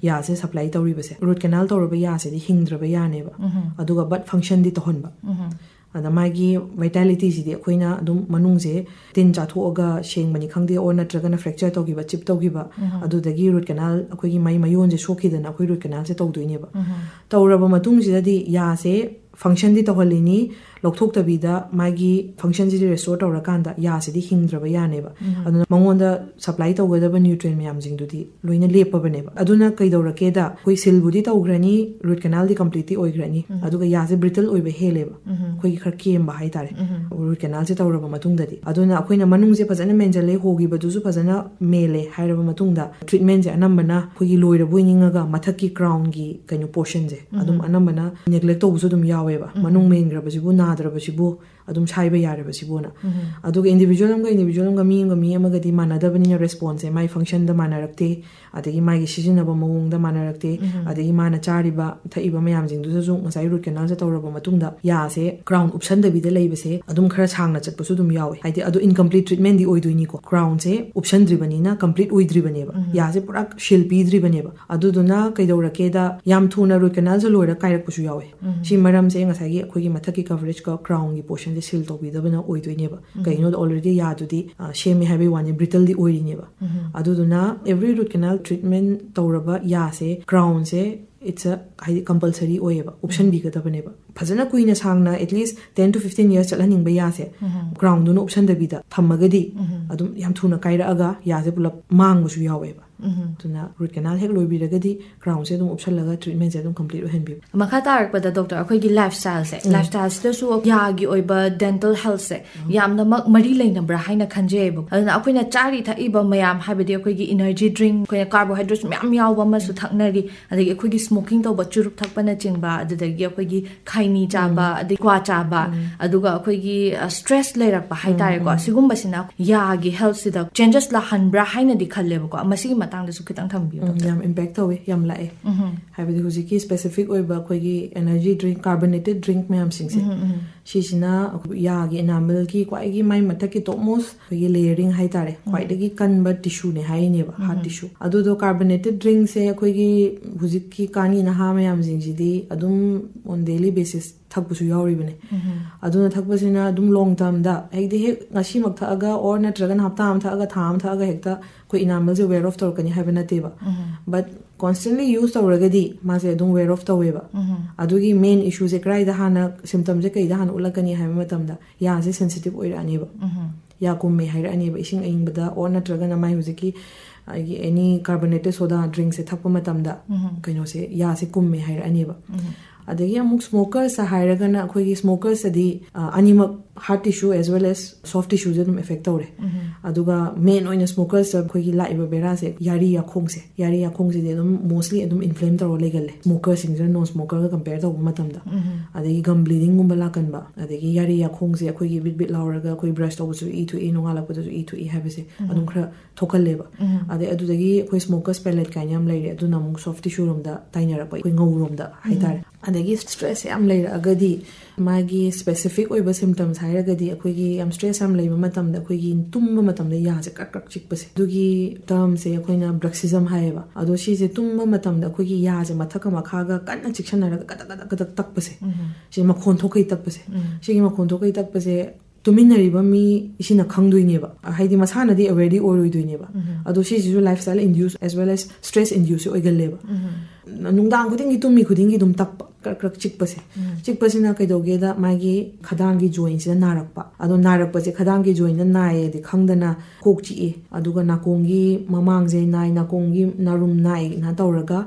ꯌꯥꯁꯦ ꯁꯄ꯭ꯂꯥꯏ ꯇꯧꯔꯤꯕꯁꯦ꯫ ꯔꯨꯠ ꯀꯦꯅꯦꯜ ꯇꯧꯔꯕ ꯌꯥꯁꯤꯗꯤ ꯍꯤꯡꯗ꯭ꯔꯕ ꯌꯥꯅꯦꯕ, ꯑꯗꯨꯒ ꯕꯠ ꯐꯪꯁꯟꯗꯤ ꯇꯧꯍꯟꯕ꯫ ꯑꯗ ꯃꯥꯒꯤ ꯚꯥꯏꯇꯥꯂꯤꯇꯤꯁꯤꯗꯤ ꯑꯩꯈꯣꯏꯅ ꯑꯗꯨꯝ ꯃꯅꯨꯡꯁꯦ ꯇꯤꯟ ꯆꯥꯊꯣꯛꯑꯒ ꯁꯦꯡꯕꯅꯤ ꯈꯪꯗꯦ, ꯑꯣꯔ ꯅꯠꯇ꯭ꯔꯒꯅ ꯐ꯭ꯔꯦꯛꯆꯔ ꯇꯧꯈꯤꯕ, ꯆꯤꯞ ꯇꯧꯈꯤꯕ, ꯑꯗꯨꯗꯒꯤ ꯔꯨꯠ ꯀꯦꯅꯦꯜ, ꯑꯩꯈꯣꯏꯒꯤ ꯃꯥꯏ ꯃꯌꯣꯟꯁꯦ ꯁꯣꯛꯈꯤꯗꯅ ꯑꯩꯈꯣꯏ ꯔꯨꯠ ꯀꯦꯅꯦꯜꯁꯦ ꯇꯧꯗꯣꯏꯅꯦꯕ꯫ ꯇꯧꯔꯕ ꯃꯇꯨꯡꯁꯤꯗꯗꯤ ꯌꯥꯁꯦ ꯐꯪꯁꯟꯗꯤ ꯇꯧꯍꯜꯂꯤꯅꯤ, ꯂꯧꯊꯣꯛꯇꯕꯤꯗ ꯃꯥꯒꯤ ꯐꯪꯁꯟꯁꯤꯗꯤ ꯔꯦꯁꯇꯣꯔ ꯇꯧꯔꯀꯥꯟꯗ ꯌꯥꯁꯤꯗꯤ ꯍꯤꯡꯗ꯭ꯔꯕ ꯌꯥꯅꯦꯕ꯫ ꯑꯗꯨꯅ ꯃꯉꯣꯟꯗ ꯁꯄ꯭ꯂꯥꯏ ꯇꯧꯒꯗꯕ ꯅ꯭ꯌꯨꯇ꯭ꯔꯤꯌꯦꯟ ꯃꯌꯥꯝꯁꯤꯡꯗꯨꯗꯤ ꯂꯣꯏꯅ ꯂꯦꯞꯄꯕꯅꯦꯕ꯫ ꯑꯗꯨꯅ ꯀꯩꯗꯧꯔꯛꯀꯦꯗ, ꯑꯩꯈꯣꯏ ꯁꯤꯜꯕꯨꯗꯤ ꯇꯧꯈ꯭ꯔꯅꯤ, ꯔꯨꯠ ꯀꯦꯅꯦꯜꯗꯤ ꯀꯝꯄ꯭ꯂꯤꯠꯇꯤ ꯑꯣꯏꯈ꯭ꯔꯅꯤ, ꯑꯗꯨꯒ ꯌꯥꯁꯦ ꯕ꯭ꯔꯤꯇꯜ ꯑꯣꯏꯕ ꯍꯦꯜꯂꯦꯕ, ꯑꯩꯈꯣꯏꯒꯤ ꯈꯔ ꯀꯦꯝꯕ ꯍꯥꯏꯇꯥꯔꯦ꯫ ꯔꯨꯠ ꯀꯦꯅꯦꯜꯁꯦ ꯇꯧꯔꯕ ꯃꯇꯨꯡꯗꯗꯤ, ꯑꯗꯨꯅ ꯑꯩꯈꯣꯏꯅ ꯃꯅꯨꯡꯁꯦ ꯐꯖꯅ ꯃꯦꯟꯁꯤꯜꯂꯦ, ꯍꯣꯈꯤꯕꯗꯨꯁꯨ ꯐꯖꯅ ꯃꯦꯜꯂꯦ ꯍꯥꯏꯔꯕ ꯃꯇꯨꯡꯗ, ꯇ꯭ꯔꯤꯠꯃꯦꯟꯁꯦ ꯑꯅꯝꯕꯅ ꯑꯩꯈꯣꯏꯒꯤ ꯂꯣꯏꯔꯕꯣꯏ ꯅꯤꯡꯉꯒ ꯃꯊꯛꯀꯤ ꯀ꯭ꯔꯥꯎꯟꯒꯤ ꯀꯩꯅꯣ ꯄꯣꯔꯁꯟꯁꯦ ꯑꯗꯨꯝ ꯑꯅꯝꯕꯅ ꯅꯦꯒ꯭ꯂꯦꯛ ꯇꯧꯕꯁꯨ ꯑꯗꯨꯝ ꯌꯥꯎꯋꯦꯕ꯫ ꯃꯅꯨꯡ ꯃꯦꯟꯈ꯭ꯔꯕꯁꯤꯕꯨ, ꯅꯥꯗ꯭ꯔꯕꯁꯤꯕꯨ ꯑꯗꯨꯝ ꯁꯥꯏꯕ ꯌꯥꯔꯕꯁꯤꯕꯨꯅ꯫ ꯑꯗꯨꯒ ꯏꯟꯗꯤꯕꯤꯖꯨꯋꯦꯜ ꯑꯃꯒ ꯏꯟꯗꯤꯕꯤꯖꯨꯋꯦꯜ ꯑꯃꯒ, ꯃꯤ ꯑꯃꯒ ꯃꯤ ꯑꯃꯒꯗꯤ ꯃꯥꯟꯅꯗꯕꯅꯤꯅ ꯔꯦꯁꯄꯣꯟꯁꯁꯦ, ꯃꯥꯏ ꯐꯪꯁꯟꯗ ꯃꯥꯟꯅꯔꯛꯇꯦ, ꯑꯗꯒꯤ ꯃꯥꯒꯤ ꯁꯤꯖꯤꯟꯅꯕ ꯃꯑꯣꯡꯗ ꯃꯥꯟꯅꯔꯛꯇꯦ, ꯑꯗꯒꯤ ꯃꯥꯅ ꯆꯥꯔꯤꯕ ꯊꯛꯏꯕ ꯃꯌꯥꯝꯁꯤꯡꯗꯨꯗꯁꯨ ꯉꯁꯥꯏ ꯔꯨꯠ ꯀꯦꯅꯦꯜꯁꯦ ꯇꯧꯔꯕ ꯃꯇꯨꯡꯗ ꯌꯥꯁꯦ ꯀ꯭ꯔꯥꯎꯟ ꯎꯞꯁꯟꯗꯕꯤꯗ ꯂꯩꯕꯁꯦ ꯑꯗꯨꯝ ꯈꯔ ꯁꯥꯡꯅ ꯆꯠꯄꯁꯨ ꯑꯗꯨꯝ ꯌꯥꯎꯋꯦ꯫ ꯍꯥꯏꯗꯤ ꯑꯗꯨ ꯏꯟꯀꯝꯄ꯭ꯂꯤꯠ ꯇ꯭ꯔꯤꯠꯃꯦꯟꯗꯤ ꯑꯣꯏꯗꯣꯏꯅꯤꯀꯣ, ꯀ꯭ꯔꯥꯎꯟꯁꯦ ꯎꯞꯁꯟꯗ꯭ꯔꯤꯕꯅꯤꯅ ꯀꯝꯄ꯭ꯂꯤꯠ ꯑꯣꯏꯗ꯭ꯔꯤꯕꯅꯦꯕ, ꯌꯥꯁꯦ ꯄꯨꯔꯥ ꯁꯤꯜ ꯄꯤꯗ꯭ꯔꯤꯕꯅꯦꯕ꯫ ꯑꯗꯨꯗꯨꯅ ꯀꯩꯗꯧꯔꯛꯀꯦꯗ, ꯌꯥꯝ ꯊꯨꯅ ꯔꯨꯠ ꯀꯦꯅꯦꯜꯁꯦ ꯂꯣꯏꯔ ꯀꯥꯏꯔꯛꯄꯁꯨ ꯌꯥꯎꯋꯦ꯫ ꯁꯤ ꯃꯔꯝꯁꯦ ꯉꯁꯥꯏꯒꯤ ꯑꯩꯈꯣꯏꯒꯤ ꯃꯊꯛꯀꯤ ꯀꯚꯔꯦꯖꯀ ꯀ꯭ꯔꯥꯎꯟꯒꯤ ꯄꯣꯔꯁꯟꯁꯦ ꯁꯤꯜ ꯇꯧꯕꯤꯗꯕꯅ ꯑꯣꯏꯗꯣꯏꯅꯦꯕ꯫ ꯀꯩꯒꯤꯅꯣꯗ ꯑꯣꯜꯔꯦꯗꯤ ꯌꯥꯗꯨꯗꯤ ꯑ, ꯁꯦꯝꯃꯦ ꯍꯥꯏꯕꯒꯤ ꯋꯥꯅꯤ, ꯕ꯭ꯔꯤꯇꯜꯗꯤ ꯑꯣꯏꯔꯤꯅꯦꯕ꯫ ꯑꯗꯨꯗꯨꯅ ꯑꯦꯕ꯭ꯔꯤ ꯔꯨꯠ ꯀꯦꯅꯦꯜ ꯇ꯭ꯔꯤꯠꯃꯦꯟ ꯇꯧꯔꯕ ꯌꯥꯁꯦ, ꯀ꯭ꯔꯥꯎꯟꯁꯦ, ꯏꯠꯁ ꯑ, ꯍꯥꯏꯗꯤ ꯀꯝꯄꯜꯁꯔꯤ ꯑꯣꯏꯌꯦꯕ, ꯎꯞꯁꯟꯕꯤꯒꯗꯕꯅꯦꯕ꯫ ꯐꯖꯅ ꯀꯨꯏꯅ ꯁꯥꯡꯅ at least ten to fifteen years ꯆꯠꯍꯟꯅꯤꯡꯕ ꯌꯥꯁꯦ, ꯀ꯭ꯔꯥꯎꯟꯗꯨꯅ ꯎꯞꯁꯟꯗꯕꯤꯗ ꯊꯝꯃꯒꯗꯤ ꯑꯗꯨꯝ ꯌꯥꯝ ꯊꯨꯅ ꯀꯥꯏꯔꯛꯑꯒ ꯌꯥꯁꯦ ꯄꯨꯂꯞ ꯃꯥꯡꯕꯁꯨ ꯌꯥꯎꯋꯦꯕ꯫ ꯑꯗꯨꯅ ꯔꯨꯠ ꯀꯦꯅꯥꯜ ꯍꯦꯛ ꯂꯣꯏꯕꯤꯔꯒꯗꯤ ꯀ꯭ꯔꯥꯎꯟꯁꯦ ꯑꯗꯨꯝ ꯎꯞꯁꯜꯂꯒ ꯇ꯭ꯔꯤꯠꯃꯦꯟꯁꯦ ꯑꯗꯨꯝ ꯀꯝꯄ꯭ꯂꯤꯠ ꯑꯣꯏꯍꯟꯕꯤꯌꯨ꯫ ꯃꯈꯥ ꯇꯥꯔꯛꯄꯗ ꯗꯣꯛꯇꯔ, ꯑꯩꯈꯣꯏꯒꯤ ꯂꯥꯏꯐ ꯁ꯭ꯇꯥꯏꯜꯁꯦ, ꯂꯥꯏꯐ ꯁ꯭ꯇꯥꯏꯜꯁꯤꯗꯁꯨ ꯌꯥꯒꯤ ꯑꯣꯏꯕ ꯗꯦꯟꯇꯜ ꯍꯦꯜꯊꯁꯦ ꯌꯥꯝꯅꯃꯛ ꯃꯔꯤ ꯂꯩꯅꯕ꯭ꯔꯥ ꯍꯥꯏꯅ ꯈꯟꯖꯩꯌꯦꯕ꯫ ꯑꯗꯨꯅ ꯑꯩꯈꯣꯏꯅ ꯆꯥꯔꯤ ꯊꯛꯏꯕ ꯃꯌꯥꯝ, ꯍꯥꯏꯕꯗꯤ ꯑꯩꯈꯣꯏꯒꯤ ꯏꯅꯔꯖꯤ ꯗ꯭ꯔꯤꯡ, ꯑꯩꯈꯣꯏꯅ ꯀꯥꯔꯕꯣꯍꯥꯏꯗ꯭ꯔꯦꯠꯁ ꯃꯌꯥꯝ ꯌꯥꯎꯕ ꯑꯃꯁꯨ ꯊꯛꯅꯔꯤ, ꯑꯗꯒꯤ ꯑꯩꯈꯣꯏꯒꯤ ꯁ꯭ꯃꯣꯀꯤꯡ ꯇꯧꯕ, ꯆꯨꯔꯨꯞ ꯊꯛꯄꯅꯆꯤꯡꯕ, ꯑꯗꯨꯗꯒꯤ ꯑꯩꯈꯣꯏꯒꯤ ꯈꯩꯅꯤ ꯆꯥꯕ, ꯑꯗꯩ ꯀ꯭ꯋꯥ ꯆꯥꯕ, ꯑꯗꯨꯒ ꯑꯩꯈꯣꯏꯒꯤ ꯁ꯭ꯇ꯭ꯔꯦꯁ ꯂꯩꯔꯛꯄ ꯍꯥꯏꯇꯥꯔꯦꯀꯣ, ꯁꯤꯒꯨꯝꯕꯁꯤꯅ ꯌꯥꯒꯤ ꯍꯦꯜꯊꯁꯤꯗ ꯆꯦꯟꯖꯦꯁ ꯂꯥꯛꯍꯟꯕ꯭ꯔꯥ ꯍꯥꯏꯅꯗꯤ ꯈꯜꯂꯦꯕꯀꯣ꯫ ꯃꯁꯤꯒꯤ ꯃꯇꯥꯡꯗꯁꯨ ꯈꯤꯇꯪ ꯊꯝꯕꯤꯌꯨ, ꯎꯝ, ꯗꯣꯛꯇꯔ꯫ ꯌꯥꯝ ꯏꯝꯄꯦꯛ ꯇꯧꯋꯤ, ꯌꯥꯝ ꯂꯥꯛꯑꯦ꯫ ꯍꯥꯏꯕꯗꯤ ꯍꯧꯖꯤꯛꯀꯤ ꯁ꯭ꯄꯦꯁꯤꯐꯤꯛ ꯑꯣꯏꯕ ꯑꯩꯈꯣꯏꯒꯤ ꯑꯦꯅꯔꯖꯤ ꯗ꯭ꯔꯤꯡ, ꯀꯥꯔꯕꯣꯅꯦꯇꯦꯠ ꯗ꯭ꯔꯤꯡ ꯃꯌꯥꯝꯁꯤꯡꯁꯦ, ꯁꯤꯁꯤꯅ ꯑꯩꯈꯣꯏ ꯌꯥꯒꯤ ꯏꯅꯥꯃꯦꯜꯒꯤ ꯈ꯭ꯋꯥꯏꯒꯤ ꯃꯥꯏ ꯃꯊꯛꯀꯤ ꯇꯣꯞ ꯃꯣꯁ ꯑꯩꯈꯣꯏꯒꯤ ꯂꯦꯌꯔꯤꯡ ꯍꯥꯏꯇꯥꯔꯦ, ꯈ꯭ꯋꯥꯏꯗꯒꯤ ꯀꯟꯕ ꯇꯤꯁꯨꯅꯦ ꯍꯥꯏꯔꯤꯅꯦꯕ, ꯍꯥꯔꯠ ꯇꯤꯁꯨ꯫ ꯑꯗꯨꯗꯣ ꯀꯥꯔꯕꯣꯅꯦꯇꯦꯠ ꯗ꯭ꯔꯤꯡꯁꯦ ꯑꯩꯈꯣꯏꯒꯤ ꯍꯧꯖꯤꯛꯀꯤ ꯀꯥꯟꯒꯤ ꯅꯍꯥ ꯃꯌꯥꯝꯁꯤꯡꯁꯤꯗꯤ ꯑꯗꯨꯝ on daily basis ꯊꯛꯄꯁꯨ ꯌꯥꯎꯔꯤꯕꯅꯦ꯫ ꯑꯗꯨꯅ ꯊꯛꯄꯁꯤꯅ ꯑꯗꯨꯝ ꯂꯣꯡ ꯇꯔꯝꯗ, ꯍꯥꯏꯗꯤ ꯍꯦꯛ ꯉꯁꯤꯃꯛ ꯊꯛꯑꯒ ꯑꯣꯔ ꯅꯠꯇ꯭ꯔꯒꯅ ꯍꯞꯇꯥ ꯑꯃ ꯊꯛꯑꯒ, ꯊꯥ ꯑꯃ ꯊꯛꯑꯒ ꯍꯦꯛꯇ ꯑꯩꯈꯣꯏ ꯏꯅꯥꯃꯦꯜꯁꯦ ꯋꯦꯌꯔ ꯑꯣꯐ ꯇꯧꯔꯛꯀꯅꯤ ꯍꯥꯏꯕ ꯅꯠꯇꯦꯕ꯫ ꯕꯠ ꯀꯣꯟꯁꯇꯦꯟꯂꯤ ꯌꯨꯁ ꯇꯧꯔꯒꯗꯤ ꯃꯥꯁꯦ ꯑꯗꯨꯝ ꯋꯦꯌꯔ ꯑꯣꯐ ꯇꯧꯋꯦꯕ꯫ ꯑꯗꯨꯒꯤ ꯃꯦꯟ ꯏꯁꯨꯁꯦ ꯀꯗꯥꯏꯗ ꯍꯥꯟꯅ, ꯁꯤꯝꯇꯝꯁꯦ ꯀꯩꯗ ꯍꯥꯟꯅ ꯎꯠꯂꯛꯀꯅꯤ ꯍꯥꯏꯕ ꯃꯇꯝꯗ ꯌꯥꯁꯦ ꯁꯦꯟꯁꯤꯇꯤꯞ ꯑꯣꯏꯔꯛꯑꯅꯦꯕ, ꯌꯥ ꯀꯨꯝꯃꯦ ꯍꯥꯏꯔꯛꯑꯅꯦꯕ꯫ ꯏꯁꯤꯡ ꯑꯏꯪꯕꯗ ꯑꯣꯔ ꯅꯠꯇ꯭ꯔꯒꯅ ꯃꯥꯏ ꯍꯧꯖꯤꯛꯀꯤ ꯑꯩꯒꯤ ꯑꯦꯅꯤ ꯀꯥꯔꯕꯣꯅꯦꯇꯦꯠ ꯁꯣꯗꯥ ꯗ꯭ꯔꯤꯡꯁꯦ ꯊꯛꯄ ꯃꯇꯝꯗ ꯀꯩꯅꯣꯁꯦ, ꯌꯥꯁꯦ ꯀꯨꯝꯃꯦ ꯍꯥꯏꯔꯛꯑꯅꯦꯕ꯫ ꯑꯗꯒꯤ ꯑꯃꯨꯛ ꯁ꯭ꯃꯣꯀꯔꯁꯇ ꯍꯥꯏꯔꯒꯅ, ꯑꯩꯈꯣꯏꯒꯤ ꯁ꯭ꯃꯣꯀꯔꯁꯇꯗꯤ ꯑꯅꯤꯃꯛ heart tissue as well as soft ꯇꯤꯁꯨꯁꯦ ꯑꯗꯨꯝ ꯑꯦꯐꯦꯛ ꯇꯧꯔꯦ꯫ ꯑꯗꯨꯒ ꯃꯦꯟ ꯑꯣꯏꯅ ꯁ꯭ꯃꯣꯀꯔꯁꯇ ꯑꯩꯈꯣꯏꯒꯤ ꯂꯥꯛꯏꯕ ꯕꯦꯔꯥꯁꯦ ꯌꯥꯔꯤ ꯌꯥꯈꯣꯡꯁꯦ꯫ ꯌꯥꯔꯤ ꯌꯥꯈꯣꯡꯁꯤꯗꯤ ꯑꯗꯨꯝ ꯃꯣꯁꯂꯤ ꯑꯗꯨꯝ ꯏꯟꯐ꯭ꯂꯦꯝ ꯇꯧꯔ ꯂꯩꯒꯜꯂꯦ, ꯁ꯭ꯃꯣꯀꯔꯁꯤꯡꯁꯤꯅ ꯅꯣꯟ ꯁ꯭ꯃꯣꯀꯔꯒ ꯀꯝꯄꯦꯌꯔ ꯇꯧꯕ ꯃꯇꯝꯗ꯫ ꯑꯗꯒꯤ ꯒꯝ ꯕ꯭ꯂꯤꯗꯤꯡꯒꯨꯝꯕ ꯂꯥꯛꯀꯟꯕ, ꯑꯗꯒꯤ ꯌꯥꯔꯤ ꯌꯥꯈꯣꯡꯁꯦ ꯑꯩꯈꯣꯏꯒꯤ ꯕꯤꯠ ꯕꯤꯠ ꯂꯥꯎꯔꯒ ꯑꯩꯈꯣꯏ ꯕ꯭ꯔꯁ ꯇꯧꯕꯁꯨ ꯏ ꯊꯣꯛꯏ, ꯅꯣꯡꯉꯥꯜꯂꯛꯄꯗꯁꯨ ꯏ ꯊꯣꯛꯏ ꯍꯥꯏꯕꯁꯦ ꯑꯗꯨꯝ ꯈꯔ ꯊꯣꯛꯍꯜꯂꯦꯕ꯫ ꯑꯗꯩ ꯑꯗꯨꯗꯒꯤ ꯑꯩꯈꯣꯏ ꯁ꯭ꯃꯣꯀꯔꯁ ꯄꯦꯂꯦꯠ ꯀꯥꯏꯅ ꯌꯥꯝ ꯂꯩꯔꯦ, ꯑꯗꯨꯅ ꯑꯃꯨꯛ ꯁꯣꯐ ꯇꯤꯁꯨ ꯔꯣꯝꯗ ꯇꯥꯏꯅꯔꯛꯄ, ꯑꯩꯈꯣꯏ ꯉꯧꯔꯣꯝꯗ ꯍꯥꯏꯇꯥꯔꯦ꯫ ꯑꯗꯒꯤ ꯁ꯭ꯇ꯭ꯔꯦꯁ ꯌꯥꯝ ꯂꯩꯔꯛꯑꯒꯗꯤ, ꯃꯥꯒꯤ ꯁ꯭ꯄꯦꯁꯤꯐꯤꯛ ꯑꯣꯏꯕ ꯁꯤꯝꯇꯝꯁ ꯍꯥꯏꯔꯒꯗꯤ, ꯑꯩꯈꯣꯏꯒꯤ ꯌꯥꯝ ꯁ꯭ꯇ꯭ꯔꯦꯁ ꯌꯥꯝ ꯂꯩꯕ ꯃꯇꯝꯗ ꯑꯩꯈꯣꯏꯒꯤ ꯇꯨꯝꯕ ꯃꯇꯝꯗ ꯌꯥꯁꯦ ꯀ꯭ꯔꯛ ꯀ꯭ꯔꯛ ꯆꯤꯛꯄꯁꯦ, ꯑꯗꯨꯒꯤ ꯇꯔꯝꯁꯦ ꯑꯩꯈꯣꯏꯅ ꯕ꯭ꯔꯛꯁꯤꯖꯝ ꯍꯥꯏꯌꯦꯕ꯫ ꯑꯗꯣ ꯁꯤꯁꯦ ꯇꯨꯝꯕ ꯃꯇꯝꯗ ꯑꯩꯈꯣꯏꯒꯤ ꯌꯥꯁꯦ ꯃꯊꯛꯀ ꯃꯈꯥꯒ ꯀꯟꯅ ꯆꯤꯛꯁꯟꯅꯔꯒ ꯀꯗꯛ ꯀꯗꯛ ꯀꯗꯛ ꯇꯛꯄꯁꯦ, ꯁꯤ ꯃꯈꯣꯟ ꯊꯣꯛꯈꯩ ꯇꯛꯄꯁꯦ꯫ ꯁꯤꯒꯤ ꯃꯈꯣꯟ ꯊꯣꯛꯈꯩ ꯇꯛꯄꯁꯦ ꯇꯨꯃꯤꯟꯅꯔꯤꯕ ꯃꯤꯁꯤꯅ ꯈꯪꯗꯣꯏꯅꯦꯕ, ꯍꯥꯏꯗꯤ ꯃꯁꯥꯅꯗꯤ ꯑꯋꯦꯔꯗꯤ ꯑꯣꯏꯔꯣꯏꯗꯣꯏꯅꯦꯕ꯫ ꯑꯗꯣ ꯁꯤꯁꯤꯁꯨ lifestyle induce as well as stress induce ꯑꯣꯏꯒꯜꯂꯦꯕ꯫ ꯅꯨꯡꯗꯥꯡ ꯈꯨꯗꯤꯡꯒꯤ ꯇꯨꯝꯃꯤ ꯈꯨꯗꯤꯡꯒꯤ ꯑꯗꯨꯝ ꯇꯞꯄ, ꯀ꯭ꯔꯛ ꯀ꯭ꯔꯛ ꯆꯤꯛꯄꯁꯦ꯫ ꯆꯤꯛꯄꯁꯤꯅ ꯀꯩꯗꯧꯒꯦꯗ, ꯃꯥꯒꯤ ꯈꯗꯥꯡꯒꯤ jointꯁꯤꯗ ꯅꯥꯔꯛꯄ꯫ ꯑꯗꯣ ꯅꯥꯔꯛꯄꯁꯦ ꯈꯗꯥꯡꯒꯤ jointꯅ ꯅꯥꯏꯌꯦꯗꯤ ꯈꯪꯗꯅ ꯀꯣꯛ ꯆꯤꯛꯏ, ꯑꯗꯨꯒ ꯅꯥꯀꯣꯡꯒꯤ ꯃꯃꯥꯡꯁꯦ ꯅꯥꯏ, ꯅꯥꯀꯣꯡꯒꯤ ꯅꯥꯔꯨꯝ ꯅꯥꯏꯅ ꯇꯧꯔꯒ,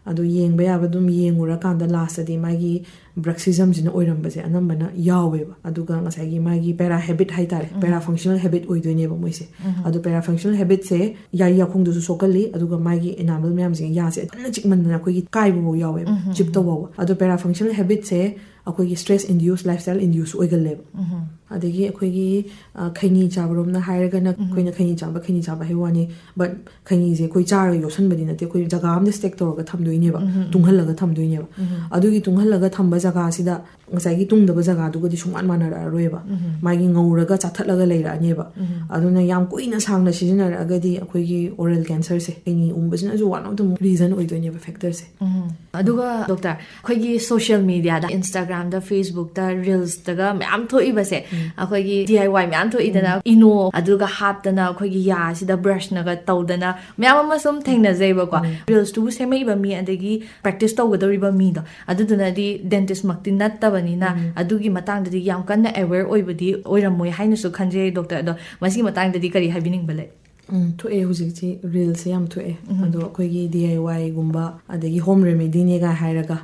ꯑꯗꯣ ꯌꯦꯡꯕ ꯌꯥꯕ ꯑꯗꯨꯝ ꯌꯦꯡꯉꯨꯔꯀꯥꯟꯗ lastꯇꯗꯤ ꯃꯥꯒꯤ bruxismꯁꯤꯅ ꯑꯣꯏꯔꯝꯕꯁꯦ ꯑꯅꯝꯕꯅ ꯌꯥꯎꯋꯦꯕ꯫ ꯑꯗꯨꯒ ꯉꯁꯥꯏꯒꯤ ꯃꯥꯒꯤ para habit ꯍꯥꯏꯇꯥꯔꯦ, parafunctional habit ꯑꯣꯏꯗꯣꯏꯅꯦꯕ ꯃꯣꯏꯁꯦ꯫ ꯑꯗꯣ parafunctional habitꯁꯦ ꯌꯥꯔꯤ ꯌꯥꯈꯣꯡꯗꯁꯨ ꯁꯣꯛꯀꯜꯂꯤ, ꯑꯗꯨꯒ ꯃꯥꯒꯤ enamel ꯃꯌꯥꯝꯁꯦ, ꯌꯥꯁꯦ ꯀꯟꯅ ꯆꯤꯛꯃꯟꯗꯅ ꯑꯩꯈꯣꯏꯒꯤ ꯀꯥꯏꯕꯐꯥꯎ ꯌꯥꯎꯋꯦꯕ, ꯆꯤꯞ ꯇꯧꯕ ꯐꯥꯎꯕ꯫ ꯑꯗꯣ parafunctional habitꯁꯦ ꯑꯩꯈꯣꯏꯒꯤ stress induce, lifestyle induce ꯑꯣꯏꯒꯜꯂꯦꯕ꯫ ꯑꯗꯒꯤ ꯑꯩꯈꯣꯏꯒꯤ, ꯑ, ꯈꯩꯅꯤ ꯆꯥꯕꯔꯣꯝꯅ ꯍꯥꯏꯔꯒꯅ, ꯑꯩꯈꯣꯏꯅ ꯈꯩꯅꯤ ꯆꯥꯕ, ꯈꯩꯅꯤ ꯆꯥꯕ ꯍꯥꯏꯕ ꯋꯥꯅꯤ, but ꯈꯩꯅꯤꯁꯦ ꯑꯩꯈꯣꯏ ꯆꯥꯔꯒ ꯌꯣꯠꯁꯟꯕꯗꯤ ꯅꯠꯇꯦ, ꯑꯩꯈꯣꯏ ꯖꯒꯥ ꯑꯃꯗ stack ꯇꯧꯔꯒ ꯊꯝꯗꯣꯏꯅꯦꯕ, ꯇꯨꯡꯍꯜꯂꯒ ꯊꯝꯗꯣꯏꯅꯦꯕ꯫ ꯑꯗꯨꯒꯤ ꯇꯨꯡꯍꯜꯂꯒ ꯊꯝꯕ ꯖꯒꯥꯁꯤꯗ ꯉꯁꯥꯏꯒꯤ ꯇꯨꯡꯗꯕ ꯖꯒꯥꯗꯨꯒꯗꯤ ꯁꯨꯡꯃꯥꯟ ꯃꯥꯟꯅꯔꯛꯑꯔꯣꯏꯕ꯫ ꯃꯥꯒꯤ ꯉꯧꯔꯒ ꯆꯥꯊꯠꯂꯒ ꯂꯩꯔꯛꯑꯅꯦꯕ꯫ ꯑꯗꯨꯅ ꯌꯥꯝ ꯀꯨꯏꯅ ꯁꯥꯡꯅ ꯁꯤꯖꯤꯟꯅꯔꯛꯑꯒꯗꯤ ꯑꯩꯈꯣꯏꯒꯤ oral cancerꯁꯦ, ꯈꯩꯅꯤ ꯎꯕꯁꯤꯅꯁꯨ one of the reason ꯑꯣꯏꯗꯣꯏꯅꯦꯕ, factorꯁꯦ꯫ ꯑꯗꯨꯒ doctor, ꯑꯩꯈꯣꯏꯒꯤ social mediaꯗ, Instagramꯗ, Facebookꯇ, reelsꯇꯒ ꯃꯌꯥꯝ ꯊꯣꯛꯏꯕꯁꯦ, ꯑꯩꯈꯣꯏꯒꯤ D I Y ꯃꯌꯥꯝ ꯊꯣꯛꯏꯗꯅ, ꯏꯅꯣ ꯑꯗꯨꯒ ꯍꯥꯞꯇꯅ, ꯑꯩꯈꯣꯏꯒꯤ ꯌꯥꯁꯤꯗ brushꯅꯒ ꯇꯧꯗꯅ ꯃꯌꯥꯝ ꯑꯃ ꯁꯨꯝ ꯊꯦꯡꯅꯖꯩꯕꯀꯣ꯫ Reelsꯇꯨꯕꯨ ꯁꯦꯝꯃꯛꯏꯕ ꯃꯤ, ꯑꯗꯒꯤ practice ꯇꯧꯒꯗꯧꯔꯤꯕ ꯃꯤꯗꯣ, ꯑꯗꯨꯗꯨꯅꯗꯤ dentistꯃꯛꯇꯤ ꯅꯠꯇꯕꯅꯤꯅ, ꯑꯗꯨꯒꯤ ꯃꯇꯥꯡꯗꯗꯤ ꯌꯥꯝ ꯀꯟꯅ aware ꯑꯣꯏꯕꯗꯤ ꯑꯣꯏꯔꯝꯃꯣꯏ ꯍꯥꯏꯅꯁꯨ ꯈꯟꯖꯩ, doctor꯫ ꯑꯗꯣ ꯃꯁꯤꯒꯤ ꯃꯇꯥꯡꯗꯗꯤ ꯀꯔꯤ ꯍꯥꯏꯕꯤꯅꯤꯡꯕ ꯂꯩ? ꯎꯝ, ꯊꯣꯛꯑꯦ, ꯍꯧꯖꯤꯛꯁꯤ reelsꯁꯦ ꯌꯥꯝ ꯊꯣꯛꯑꯦ꯫ ꯑꯗꯣ ꯑꯩꯈꯣꯏꯒꯤ D I Yꯒꯨꯝꯕ, ꯑꯗꯒꯤ home remedyꯅꯦꯒ ꯍꯥꯏꯔꯒ꯫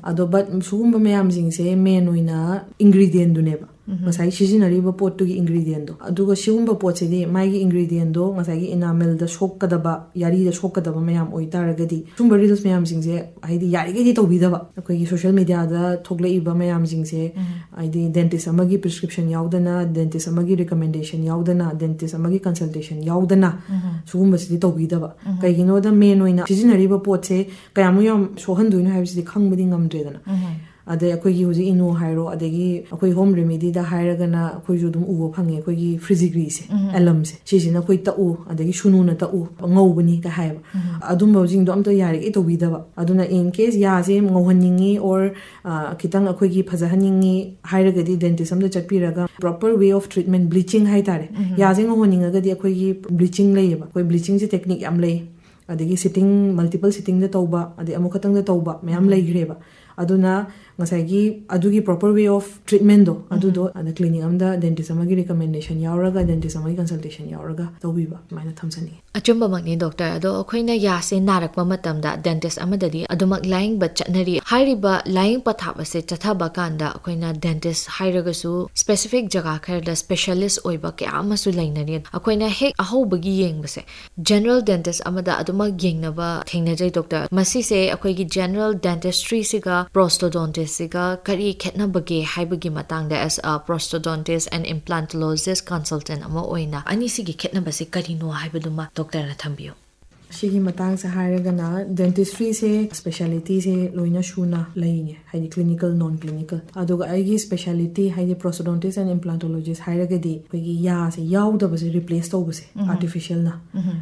ꯑꯗꯣ but ꯁꯤꯒꯨꯝꯕ ꯃꯌꯥꯝꯁꯤꯡꯁꯦ main ꯑꯣꯏꯅ ingredientꯗꯨꯅꯦꯕ, ꯉꯁꯥꯏ ꯁꯤꯖꯤꯟꯅꯔꯤꯕ ꯄꯣꯠꯇꯨꯒꯤ ingredientꯗꯣ꯫ ꯑꯗꯨꯒ ꯁꯤꯒꯨꯝꯕ ꯄꯣꯠꯁꯤꯗꯤ, ꯃꯥꯒꯤ ingredientꯗꯣ ꯉꯁꯥꯏꯒꯤ enamelꯗ ꯁꯣꯛꯀꯗꯕ, ꯌꯥꯔꯤꯗ ꯁꯣꯛꯀꯗꯕ ꯃꯌꯥꯝ ꯑꯣꯏꯇꯥꯔꯒꯗꯤ, ꯁꯨꯝꯕ reels ꯃꯌꯥꯝꯁꯤꯡꯁꯦ ꯍꯥꯏꯗꯤ ꯌꯥꯔꯤꯈꯩꯗꯤ ꯇꯧꯕꯤꯗꯕ꯫ ꯑꯩꯈꯣꯏꯒꯤ social mediaꯗ ꯊꯣꯛꯂꯛꯏꯕ ꯃꯌꯥꯝꯁꯤꯡꯁꯦ, ꯍꯥꯏꯗꯤ dentist ꯑꯃꯒꯤ prescription ꯌꯥꯎꯗꯅ, dentist ꯑꯃꯒꯤ recommendation ꯌꯥꯎꯗꯅ, dentist ꯑꯃꯒꯤ consultation ꯌꯥꯎꯗꯅ, ꯁꯤꯒꯨꯝꯕꯁꯤꯗꯤ ꯇꯧꯕꯤꯗꯕ꯫ ꯀꯩꯒꯤꯅꯣꯗ, main ꯑꯣꯏꯅ ꯁꯤꯖꯤꯟꯅꯔꯤꯕ ꯄꯣꯠꯁꯦ ꯀꯌꯥꯃꯨꯛ ꯌꯥꯝ ꯁꯣꯛꯍꯟꯗꯣꯏꯅꯣ ꯍꯥꯏꯕꯁꯤꯗꯤ ꯈꯪꯕꯗꯤ ꯉꯝꯗ꯭ꯔꯦꯗꯅ꯫ ꯑꯗꯩ ꯑꯩꯈꯣꯏꯒꯤ ꯍꯧꯖꯤꯛ ꯏꯅꯣ ꯍꯥꯏꯔꯣ, ꯑꯗꯒꯤ ꯑꯩꯈꯣꯏ ꯍꯣꯝ ꯔꯦꯃꯤꯗꯤꯗ ꯍꯥꯏꯔꯒꯅ ꯑꯩꯈꯣꯏꯁꯨ ꯑꯗꯨꯝ ꯎꯕ ꯐꯪꯉꯦ, ꯑꯩꯈꯣꯏꯒꯤ ꯐ꯭ꯔꯤꯖꯤꯒ꯭ꯔꯤꯁꯦ, ꯑꯦꯂꯝꯁꯦ, ꯁꯤꯁꯤꯅ ꯑꯩꯈꯣꯏ ꯇꯛꯎ, ꯑꯗꯒꯤ ꯁꯨꯅꯨꯅ ꯇꯛꯎ, ꯉꯧꯕꯅꯤ ꯀ ꯍꯥꯏꯕ꯫ ꯑꯗꯨꯝꯕꯁꯤꯡꯗꯣ ꯑꯝꯇ ꯌꯥꯔꯤꯈꯩ ꯇꯧꯕꯤꯗꯕ꯫ ꯑꯗꯨꯅ in case ꯌꯥꯁꯦ ꯉꯧꯍꯟꯅꯤꯡꯉꯤ or ꯈꯤꯇꯪ ꯑꯩꯈꯣꯏꯒꯤ ꯐꯖꯍꯟꯅꯤꯡꯉꯤ ꯍꯥꯏꯔꯒꯗꯤ ꯗꯦꯟꯇꯤꯁ ꯑꯝꯗ ꯆꯠꯄꯤꯔꯒ proper way of treatment, bleaching ꯍꯥꯏꯇꯥꯔꯦ꯫ ꯌꯥꯁꯦ ꯉꯧꯍꯟꯅꯤꯡꯉꯒꯗꯤ ꯑꯩꯈꯣꯏꯒꯤ ꯕ꯭ꯂꯤꯆꯤꯡ ꯂꯩꯌꯦꯕ꯫ ꯑꯩꯈꯣꯏ ꯕ꯭ꯂꯤꯆꯤꯡꯁꯦ ꯇꯦꯛꯅꯤꯛ ꯌꯥꯝ ꯂꯩ꯫ ꯑꯗꯒꯤ ꯁꯤꯇꯤꯡ, ꯃꯜꯇꯤꯄꯜ ꯁꯤꯇꯤꯡꯗ ꯇꯧꯕ, ꯑꯗꯩ ꯑꯃꯨꯛ ꯈꯛꯇꯪꯗ ꯇꯧꯕ ꯃꯌꯥꯝ ꯂꯩꯈ꯭ꯔꯦꯕ꯫ ꯑꯗꯨꯅ ꯉꯁꯥꯏꯒꯤ ꯑꯗꯨꯒꯤ proper way of treatmentꯗꯣ, ꯑꯗꯨꯗꯣ ꯑꯗ ꯀ꯭ꯂꯤꯅꯤꯛ ꯑꯃꯗ ꯗꯦꯟꯇꯤꯁ ꯑꯃꯒꯤ ꯔꯤꯀꯃꯦꯟꯗꯦꯁꯟ ꯌꯥꯎꯔꯒ, ꯗꯦꯟꯇꯤꯁ ꯑꯃꯒꯤ ꯀꯟꯁꯜꯇꯦꯁꯟ ꯌꯥꯎꯔꯒ ꯇꯧꯕꯤꯕ, ꯑꯗꯨꯃꯥꯏꯅ ꯊꯝꯖꯅꯤꯡꯉꯤ꯫ ꯑꯆꯨꯝꯕꯃꯛꯅꯤ ꯗꯣꯛꯇꯔ꯫ ꯑꯗꯣ ꯑꯩꯈꯣꯏꯅ ꯌꯥꯁꯦ ꯅꯥꯔꯛꯄ ꯃꯇꯝꯗ ꯗꯦꯟꯇꯤꯁ ꯑꯃꯗꯗꯤ ꯑꯗꯨꯃꯛ ꯂꯥꯌꯦꯡꯕ ꯆꯠꯅꯔꯤ꯫ ꯍꯥꯏꯔꯤꯕ ꯂꯥꯌꯦꯡ ꯄꯊꯥꯞ ꯑꯁꯦ ꯆꯠꯊꯕ ꯀꯥꯟꯗ ꯑꯩꯈꯣꯏꯅ ꯗꯦꯟꯇꯤꯁ ꯍꯥꯏꯔꯒꯁꯨ ꯁ꯭ꯄꯦꯁꯤꯐꯤꯛ ꯖꯒꯥ ꯈꯔꯗ ꯁ꯭ꯄꯦꯁꯤꯌꯦꯂꯤꯁ ꯑꯣꯏꯕ ꯀꯌꯥ ꯑꯃꯁꯨ ꯂꯩꯅꯔꯤ꯫ ꯑꯩꯈꯣꯏꯅ ꯍꯦꯛ ꯑꯍꯧꯕꯒꯤ ꯌꯦꯡꯕꯁꯦ ꯖꯦꯅꯔꯦꯜ ꯗꯦꯟꯇꯤꯁ ꯑꯃꯗ ꯑꯗꯨꯃꯛ ꯌꯦꯡꯅꯕ ꯊꯦꯡꯅꯖꯩ ꯗꯣꯛꯇꯔ꯫ ꯃꯁꯤꯁꯦ ꯑꯩꯈꯣꯏꯒꯤ ꯖꯦꯅꯔꯦꯜ ꯗꯦꯟꯇꯤꯁꯇ꯭ꯔꯤꯁꯤꯒ ꯄ꯭ꯔꯣꯁꯇꯣꯗꯣꯟꯇꯤꯁꯁꯤꯒ ꯀꯔꯤ ꯈꯦꯠꯅꯕꯒꯦ ꯍꯥꯏꯕꯒꯤ ꯃꯇꯥꯡꯗ, as a prosthodontist and implantologist consultant ꯑꯃ ꯑꯣꯏꯅ, ꯑꯅꯤꯁꯤꯒꯤ ꯈꯦꯠꯅꯕꯁꯦ ꯀꯔꯤꯅꯣ ꯍꯥꯏꯕꯗꯨꯃ ꯗꯣꯛꯇꯔꯅ ꯊꯝꯕꯤꯌꯨ꯫ ꯁꯤꯒꯤ ꯃꯇꯥꯡꯁꯦ ꯍꯥꯏꯔꯒꯅ, ꯗꯦꯟꯇꯤꯁꯇ꯭ꯔꯤꯁꯦ ꯁ꯭ꯄꯦꯁꯥꯂꯤꯇꯤꯁꯦ ꯂꯣꯏꯅ ꯁꯨꯅ ꯂꯩꯅꯦ, ꯍꯥꯏꯗꯤ ꯀ꯭ꯂꯤꯅꯤꯀꯦꯜ, ꯅꯣꯟ ꯀ꯭ꯂꯤꯅꯤꯀꯦꯜ꯫ ꯑꯗꯨꯒ ꯑꯩꯒꯤ ꯁ꯭ꯄꯦꯁꯥꯂꯤꯇꯤ, ꯍꯥꯏꯗꯤ prosthodontist and implantologist ꯍꯥꯏꯔꯒꯗꯤ ꯑꯩꯈꯣꯏꯒꯤ ꯌꯥꯁꯦ ꯌꯥꯎꯗꯕꯁꯦ ꯔꯤꯄ꯭ꯂꯦꯁ ꯇꯧꯕꯁꯦ, ꯑꯥꯔꯇꯤꯐꯤꯁꯤꯌꯦꯜꯅ꯫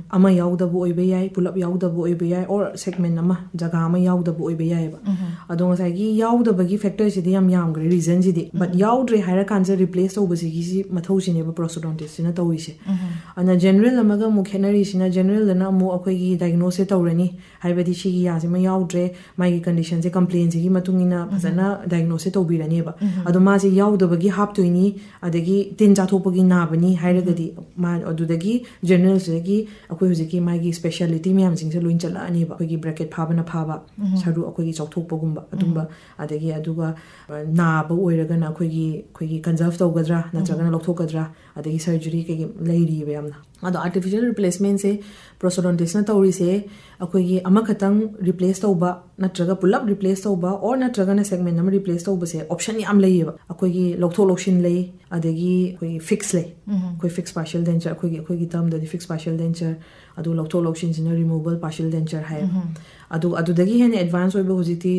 ꯑꯃ ꯌꯥꯎꯗꯕ ꯑꯣꯏꯕ ꯌꯥꯏ, ꯄꯨꯂꯞ ꯌꯥꯎꯗꯕ ꯑꯣꯏꯕ ꯌꯥꯏ, or ꯁꯦꯒꯃꯦꯟ ꯑꯃ, ꯖꯒꯥ ꯑꯃ ꯌꯥꯎꯗꯕ ꯑꯣꯏꯕ ꯌꯥꯏꯑꯕ꯫ ꯑꯗꯣ ꯉꯁꯥꯏꯒꯤ ꯌꯥꯎꯗꯕꯒꯤ ꯐꯦꯛꯇꯔꯁꯤꯗꯤ ꯌꯥꯝ ꯌꯥꯝꯈ꯭ꯔꯦ, ꯔꯤꯖꯟꯁꯤꯗꯤ꯫ ꯕꯠ ꯌꯥꯎꯗ꯭ꯔꯦ ꯍꯥꯏꯔꯀꯥꯟꯁꯤꯗ ꯔꯤꯄ꯭ꯂꯦꯁ ꯇꯧꯕꯁꯤꯒꯤ ꯁꯤ ꯃꯊꯧꯁꯤꯅꯦꯕ prosthodontistꯁꯤꯅ ꯇꯧꯔꯤꯁꯦ꯫ ꯑꯗꯨꯅ ꯖꯦꯅꯔꯦꯜ ꯑꯃꯒ ꯑꯃꯨꯛ ꯈꯦꯠꯅꯔꯤꯁꯤꯅ, ꯖꯦꯅꯔꯦꯜꯗꯅ ꯑꯃꯨꯛ ꯑꯩꯈꯣꯏꯒꯤ ꯗꯥꯏꯒꯅꯣꯁꯁꯦ ꯇꯧꯔꯅꯤ, ꯍꯥꯏꯕꯗꯤ ꯁꯤꯒꯤ ꯌꯥꯁꯤꯃ ꯌꯥꯎꯗ꯭ꯔꯦ, ꯃꯥꯒꯤ ꯀꯟꯗꯤꯁꯟꯁꯦ, ꯀꯝꯄ꯭ꯂꯦꯟꯁꯤꯒꯤ ꯃꯇꯨꯡ ꯏꯟꯅ ꯐꯖꯅ ꯗꯥꯏꯒꯅꯣꯁꯁꯦ ꯇꯧꯕꯤꯔꯅꯦꯕ꯫ ꯑꯗꯣ ꯃꯥꯁꯦ ꯌꯥꯎꯗꯕꯒꯤ ꯍꯥꯞꯇꯣꯏꯅꯤ, ꯑꯗꯒꯤ ꯇꯤꯟ ꯆꯥꯊꯣꯛꯄꯒꯤ ꯅꯥꯕꯅꯤ ꯍꯥꯏꯔꯒꯗꯤ, ꯃꯥ ꯑꯗꯨꯗꯒꯤ ꯖꯦꯅꯔꯦꯜꯁꯤꯗꯒꯤ ꯑꯩꯈꯣꯏ ꯍꯧꯖꯤꯛꯀꯤ ꯃꯥꯒꯤ ꯁ꯭ꯄꯦꯁꯥꯂꯤꯇꯤ ꯃꯌꯥꯝꯁꯤꯡꯁꯦ ꯂꯣꯏ ꯆꯠꯂꯛꯑꯅꯦꯕ꯫ ꯑꯩꯈꯣꯏꯒꯤ ꯕ꯭ꯔꯦꯀꯦꯠ ꯐꯥꯕꯅ ꯐꯥꯕ, ꯁꯔꯨ ꯑꯩꯈꯣꯏꯒꯤ ꯆꯥꯎꯊꯣꯛꯄꯒꯨꯝꯕ ꯑꯗꯨꯝꯕ, ꯑꯗꯒꯤ ꯑꯗꯨꯒ ꯑ, ꯅꯥꯕ ꯑꯣꯏꯔꯒꯅ ꯑꯩꯈꯣꯏꯒꯤ, ꯑꯩꯈꯣꯏꯒꯤ ꯀꯟꯖꯔꯚ ꯇꯧꯒꯗ꯭ꯔꯥ ꯅꯠꯇ꯭ꯔꯒꯅ ꯂꯧꯊꯣꯛꯀꯗ꯭ꯔꯥ, ꯑꯗꯒꯤ ꯁꯔꯖꯔꯤ ꯀꯩꯀꯩ ꯂꯩꯔꯤꯕ ꯌꯥꯝꯅ꯫ ꯑꯗꯣ ꯑꯥꯔꯇꯤꯐꯤꯁꯤꯌꯦꯜ ꯔꯤꯄ꯭ꯂꯦꯁꯃꯦꯟꯁꯦ prosthodontistꯅ ꯇꯧꯔꯤꯁꯦ, ꯑꯩꯈꯣꯏꯒꯤ ꯑꯃꯈꯛꯇꯪ ꯔꯤꯄ꯭ꯂꯦꯁ ꯇꯧꯕ ꯅꯠꯇ꯭ꯔꯒ ꯄꯨꯂꯞ ꯔꯤꯄ꯭ꯂꯦꯁ ꯇꯧꯕ, or ꯅꯠꯇ꯭ꯔꯒꯅ ꯁꯦꯒꯃꯦꯟ ꯑꯃ ꯔꯤꯄ꯭ꯂꯦꯁ ꯇꯧꯕꯁꯦ ꯑꯣꯞꯁꯟ ꯌꯥꯝ ꯂꯩꯌꯦꯕ꯫ ꯑꯩꯈꯣꯏꯒꯤ ꯂꯧꯊꯣꯛ ꯂꯧꯁꯤꯟ ꯂꯩ, ꯑꯗꯒꯤ ꯑꯩꯈꯣꯏꯒꯤ ꯐꯤꯛꯁ ꯂꯩ꯫ ꯑꯩꯈꯣꯏ ꯐꯤꯛꯁ ꯄꯥꯔꯁꯤꯌꯦꯜ ꯗꯦꯟꯆꯔ, ꯑꯩꯈꯣꯏꯒꯤ, ꯑꯩꯈꯣꯏꯒꯤ ꯇꯔꯝꯗꯗꯤ ꯐꯤꯛꯁ ꯄꯥꯔꯁꯤꯌꯦꯜ ꯗꯦꯟꯆꯔ, ꯑꯗꯨ ꯂꯧꯊꯣꯛ ꯂꯧꯁꯤꯟꯁꯤꯅ removable partial denture ꯍꯥꯏꯌꯦꯕ꯫ ꯑꯗꯨ ꯑꯗꯨꯗꯒꯤ ꯍꯦꯟꯅ advance ꯑꯣꯏꯕ ꯍꯧꯖꯤꯛꯇꯤ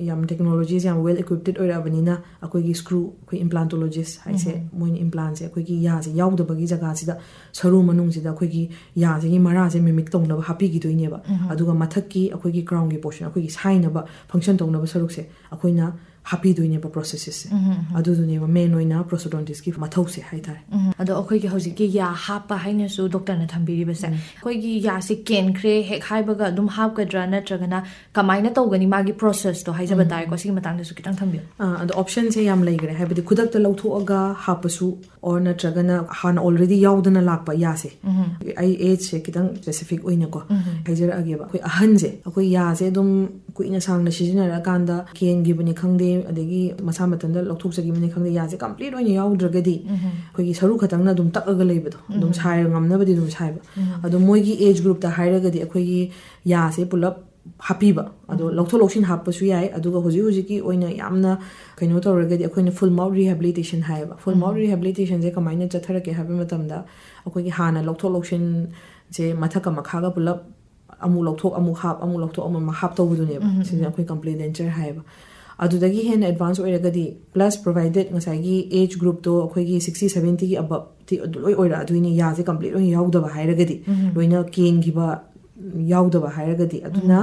ꯌꯥꯝ technology ꯁꯦ ꯌꯥꯝ well equipped ꯑꯣꯏꯔꯛꯑꯕꯅꯤꯅ ꯑꯩꯈꯣꯏꯒꯤ screw, ꯑꯩꯈꯣꯏ implantologist ꯍꯥꯏꯁꯦ, ꯃꯣꯏꯅ implant ꯁꯦ ꯑꯩꯈꯣꯏꯒꯤ ꯌꯥꯁꯦ ꯌꯥꯎꯗꯕꯒꯤ ꯖꯒꯥꯁꯤꯗ, ꯁꯔꯨ ꯃꯅꯨꯡꯁꯤꯗ ꯑꯩꯈꯣꯏꯒꯤ ꯌꯥꯁꯤꯒꯤ ꯃꯔꯥꯁꯦ mimic ꯇꯧꯅꯕ ꯍꯥꯞꯄꯤꯈꯤꯗꯣꯏꯅꯦꯕ꯫ ꯑꯗꯨꯒ ꯃꯊꯛꯀꯤ ꯑꯩꯈꯣꯏꯒꯤ crown ꯒꯤ portion, ꯑꯩꯈꯣꯏꯒꯤ ꯁꯥꯏꯅꯕ, function ꯇꯧꯅꯕ ꯁꯔꯨꯛꯁꯦ ꯑꯩꯈꯣꯏꯅ ꯍꯥꯞꯄꯤꯗꯣꯏꯅꯦꯕ prosthesis ꯁꯦ꯫ ꯑꯗꯨꯗꯨꯅꯦꯕ main ꯑꯣꯏꯅ prosthodontist ꯀꯤ ꯃꯊꯧꯁꯦ ꯍꯥꯏꯇꯥꯔꯦ꯫ ꯎꯝ, ꯑꯗꯣ ꯑꯩꯈꯣꯏꯒꯤ ꯍꯧꯖꯤꯛꯀꯤ ꯌꯥ ꯍꯥꯞꯄ ꯍꯥꯏꯅꯁꯨ ꯗꯣꯛꯇꯔꯅ ꯊꯝꯕꯤꯔꯤꯕꯁꯦ, ꯑꯩꯈꯣꯏꯒꯤ ꯌꯥꯁꯦ ꯀꯦꯟꯈ꯭ꯔꯦ ꯍꯦꯛ ꯍꯥꯏꯕꯒ ꯑꯗꯨꯝ ꯍꯥꯞꯀꯗ꯭ꯔꯥ, ꯅꯠꯇ꯭ꯔꯒꯅ ꯀꯃꯥꯏꯅ ꯇꯧꯒꯅꯤ ꯃꯥꯒꯤ process ꯇꯣ ꯍꯥꯏꯖꯕ ꯇꯥꯔꯦꯀꯣ, ꯁꯤꯒꯤ ꯃꯇꯥꯡꯗꯁꯨ ꯈꯤꯇꯪ ꯊꯝꯕꯤꯌꯨ꯫ ꯑꯥ, ꯑꯗꯣ option ꯁꯦ ꯌꯥꯝ ꯂꯩꯈ꯭ꯔꯦ, ꯍꯥꯏꯕꯗꯤ ꯈꯨꯗꯛꯇ ꯂꯧꯊꯣꯛꯑꯒ ꯍꯥꯞꯄꯁꯨ, or ꯅꯠꯇ꯭ꯔꯒꯅ ꯍꯥꯟꯅ already ꯌꯥꯎꯗꯅ ꯂꯥꯛꯄ ꯌꯥꯁꯦ, ꯑꯩ age ꯁꯦ ꯈꯤꯇꯪ specific ꯑꯣꯏꯅꯀꯣ ꯍꯥꯏꯖꯔꯛꯑꯒꯦꯕ꯫ ꯑꯩꯈꯣꯏ ꯑꯍꯟꯁꯦ, ꯑꯩꯈꯣꯏ ꯌꯥꯁꯦ ꯑꯗꯨꯝ ꯀꯨꯏꯅ ꯁꯥꯡꯅ ꯁꯤꯖꯤꯟꯅꯔꯀꯥꯟꯗ ꯀꯦꯟꯈꯤꯕꯅꯤ ꯈꯪꯗꯦ, ꯑꯗꯒꯤ ꯃꯁꯥ ꯃꯊꯟꯇ ꯂꯧꯊꯣꯛꯆꯈꯤꯕꯅꯤ ꯈꯪꯗꯦ, ꯌꯥꯁꯦ complete ꯑꯣꯏꯅ ꯌꯥꯎꯗ꯭ꯔꯒꯗꯤ ꯑꯩꯈꯣꯏꯒꯤ ꯁꯔꯨ ꯈꯛꯇꯪꯅ ꯑꯗꯨꯝ ꯇꯛꯑꯒ ꯂꯩꯕꯗꯣ, ꯑꯗꯨꯝ ꯁꯥꯏ, ꯉꯝꯅꯕꯗꯤ ꯑꯗꯨꯝ ꯁꯥꯏꯕ꯫ ꯑꯗꯣ ꯃꯣꯏꯒꯤ age group ꯇ ꯍꯥꯏꯔꯒꯗꯤ ꯑꯩꯈꯣꯏꯒꯤ ꯌꯥꯁꯦ ꯄꯨꯂꯞ ꯍꯥꯞꯄꯤꯕ, ꯑꯗꯣ ꯂꯧꯊꯣꯛ ꯂꯧꯁꯤꯟ ꯍꯥꯞꯄꯁꯨ ꯌꯥꯏ꯫ ꯑꯗꯨꯒ ꯍꯧꯖꯤꯛ ꯍꯧꯖꯤꯛꯀꯤ ꯑꯣꯏꯅ ꯌꯥꯝꯅ ꯀꯩꯅꯣ ꯇꯧꯔꯒꯗꯤ ꯑꯩꯈꯣꯏꯅ full mouth rehabilitation ꯍꯥꯏꯌꯦꯕ꯫ Full mouth rehabilitation ꯁꯦ ꯀꯃꯥꯏꯅ ꯆꯠꯊꯔꯛꯀꯦ ꯍꯥꯏꯕ ꯃꯇꯝꯗ, ꯑꯩꯈꯣꯏꯒꯤ ꯍꯥꯟꯅ ꯂꯧꯊꯣꯛ ꯂꯧꯁꯤꯟꯁꯦ ꯃꯊꯛꯀ ꯃꯈꯥꯒ ꯄꯨꯂꯞ ꯑꯃꯨꯛ ꯂꯧꯊꯣꯛ ꯑꯃꯨꯛ ꯍꯥꯞ, ꯑꯃꯨꯛ ꯂꯧꯊꯣꯛ ꯑꯃꯨꯛ ꯍꯥꯞ ꯇꯧꯕꯗꯨꯅꯦꯕ꯫ ꯁꯤꯁꯤꯅ ꯑꯩꯈꯣꯏ complete denture ꯍꯥꯏꯌꯦꯕ꯫ ꯑꯗꯨꯗꯒꯤ ꯍꯦꯟꯅ advance ꯑꯣꯏꯔꯒꯗꯤ, plus provided ꯉꯁꯥꯏꯒꯤ age group ꯇꯣ ꯑꯩꯈꯣꯏꯒꯤ sixty seventy ꯒꯤ above ꯇꯤ ꯑꯗꯨ ꯂꯣꯏ ꯑꯣꯏꯔꯛꯑꯗꯣꯏꯅꯤ, ꯌꯥꯁꯦ complete ꯑꯣꯏꯅ ꯌꯥꯎꯗꯕ ꯍꯥꯏꯔꯒꯗꯤ, ꯂꯣꯏꯅ ꯀꯦꯟꯈꯤꯕ ꯌꯥꯎꯗꯕ ꯍꯥꯏꯔꯒꯗꯤ꯫ ꯑꯗꯨꯅ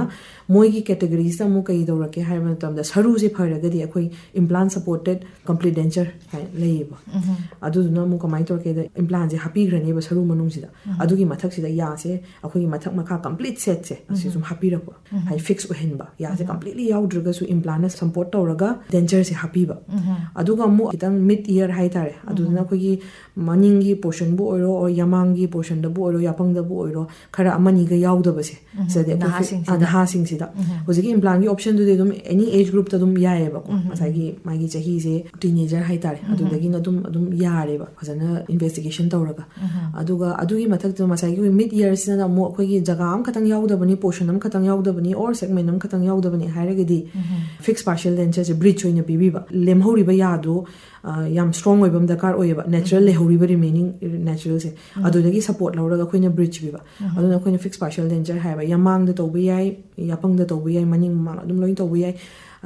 ꯃꯣꯏꯒꯤ categories ꯇ ꯑꯃꯨꯛ ꯀꯩ ꯇꯧꯔꯛꯀꯦ ꯍꯥꯏꯕ ꯃꯇꯝꯗ, ꯁꯔꯨꯁꯦ ꯐꯔꯒꯗꯤ ꯑꯩꯈꯣꯏ implant supported complete denture ꯍꯥꯏꯅ ꯂꯩꯌꯦꯕ꯫ ꯑꯗꯨꯗꯨꯅ ꯑꯃꯨꯛ ꯀꯃꯥꯏꯅ ꯇꯧꯔꯛꯀꯦꯗ, implant ꯁꯦ ꯍꯥꯞꯄꯤꯈ꯭ꯔꯅꯦꯕ ꯁꯔꯨ ꯃꯅꯨꯡꯁꯤꯗ꯫ ꯑꯗꯨꯒꯤ ꯃꯊꯛꯁꯤꯗ ꯌꯥꯁꯦ, ꯑꯩꯈꯣꯏꯒꯤ ꯃꯊꯛ ꯃꯈꯥ complete set ꯁꯦ ꯑꯁꯤ ꯁꯨꯝ ꯍꯥꯞꯄꯤꯔꯛꯄ, ꯍꯥꯏꯗꯤ fix ꯑꯣꯏꯍꯟꯕ, ꯌꯥꯁꯦ completely ꯌꯥꯎꯗ꯭ꯔꯒꯁꯨ implant ꯅ support ꯇꯧꯔꯒ denture ꯁꯦ ꯍꯥꯞꯄꯤꯕ꯫ ꯑꯗꯨꯒ ꯑꯃꯨꯛ ꯈꯤꯇꯪ mid ear ꯍꯥꯏꯇꯥꯔꯦ, ꯑꯗꯨꯗꯨꯅ ꯑꯩꯈꯣꯏꯒꯤ ꯃꯅꯤꯡꯒꯤ portion ꯕꯨ ꯑꯣꯏꯔꯣ, or ꯌꯥꯃꯥꯡꯒꯤ portion ꯗꯕꯨ ꯑꯣꯏꯔꯣ, ꯌꯥꯄꯪꯗꯕꯨ ꯑꯣꯏꯔꯣ, ꯈꯔ ꯑꯃꯅꯤꯒ ꯌꯥꯎꯗꯕ ꯇꯧꯗꯕꯁꯦ, ꯁꯤꯗꯗꯤ ꯑꯩꯈꯣꯏ ꯐꯤ- ꯅꯍꯥꯁꯤꯡꯁꯤꯗ꯫ ꯑꯥ, ꯅꯍꯥꯁꯤꯡꯁꯤꯗ ꯎꯝ꯫ ꯍꯧꯖꯤꯛꯀꯤ ꯏꯝꯄ꯭ꯂꯥꯟꯒꯤ ꯑꯣꯞꯁꯟꯗꯨꯗꯤ ꯑꯗꯨꯝ ꯑꯦꯅꯤ ꯑꯦꯖ ꯒ꯭ꯔꯨꯞꯇ ꯑꯗꯨꯝ ꯌꯥꯏꯑꯕꯀꯣ꯫ ꯎꯝ꯫ ꯉꯁꯥꯏꯒꯤ ꯃꯥꯒꯤ ꯆꯍꯤꯁꯦ ꯇꯤꯅꯦꯖꯔ ꯍꯥꯏꯇꯥꯔꯦ, ꯎꯝ꯫ ꯑꯗꯨꯗꯒꯤꯅ ꯑꯗꯨꯝ ꯑꯗꯨꯝ ꯌꯥꯔꯦꯕ, ꯐꯖꯅ ꯏꯟꯚꯦꯁꯇꯤꯒꯦꯁꯟ ꯇꯧꯔꯒ꯫ ꯎꯝ꯫ ꯑꯗꯨꯒ ꯑꯗꯨꯒꯤ ꯃꯊꯛꯇ ꯉꯁꯥꯏꯒꯤ ꯑꯩꯈꯣꯏ ꯃꯤꯠ ꯏꯌꯔꯁꯤꯅ ꯑꯃꯨꯛ ꯑꯩꯈꯣꯏꯒꯤ ꯖꯒꯥ ꯑꯃꯈꯛꯇꯪ ꯌꯥꯎꯗꯕꯅꯤ, ꯄꯣꯔꯁꯟ ꯑꯃꯈꯛꯇꯪ ꯌꯥꯎꯗꯕꯅꯤ, ꯑꯣꯔ ꯁꯦꯒꯃꯦꯟ ꯑꯃꯈꯛꯇꯪ ꯌꯥꯎꯗꯕꯅꯤ ꯍꯥꯏꯔꯒꯗꯤ, ꯎꯝ꯫ ꯐꯤꯛꯁ ꯄꯥꯔꯁꯤꯌꯦꯜ ꯗꯦꯟꯆꯔꯁꯦ ꯕ꯭ꯔꯤꯖ ꯑꯣꯏꯅ ꯄꯤꯕꯤꯕ, ꯂꯦꯝꯍꯧꯔꯤꯕ ꯌꯥꯗꯣ ꯑ, ꯌꯥꯝ ꯁ꯭ꯇꯔꯣꯡ ꯑꯣꯏꯕ ꯑꯃ ꯗꯔꯀꯥꯔ ꯑꯣꯏꯌꯦꯕ, ꯅꯦꯆꯔꯦꯜ ꯎꯝ꯫ ꯂꯩꯍꯧꯔꯤꯕ ꯔꯤꯃꯦꯅꯤꯡ ꯅꯦꯆꯔꯦꯜꯁꯦ꯫ ꯎꯝ꯫ ꯑꯗꯨꯗꯒꯤ ꯁꯄꯣꯔꯠ ꯂꯧꯔꯒ ꯑꯩꯈꯣꯏꯅ ꯕ꯭ꯔꯤꯖ ꯄꯤꯕ꯫ ꯎꯝ꯫ ꯑꯗꯨꯅ ꯑꯩꯈꯣꯏꯅ ꯐꯤꯛꯁ ꯄꯥꯔꯁꯤꯌꯦꯜ ꯗꯦꯟꯆꯔ ꯍꯥꯏꯕ, ꯌꯥꯃꯥꯡꯗ ꯇꯧꯕ ꯌꯥꯏ, ꯌꯥꯄꯪꯗ ꯇꯧꯕ ꯌꯥꯏ, ꯃꯅꯤꯡ ꯃꯃꯥꯡ ꯑꯗꯨꯝ ꯂꯣꯏ ꯇꯧꯕ ꯌꯥꯏ꯫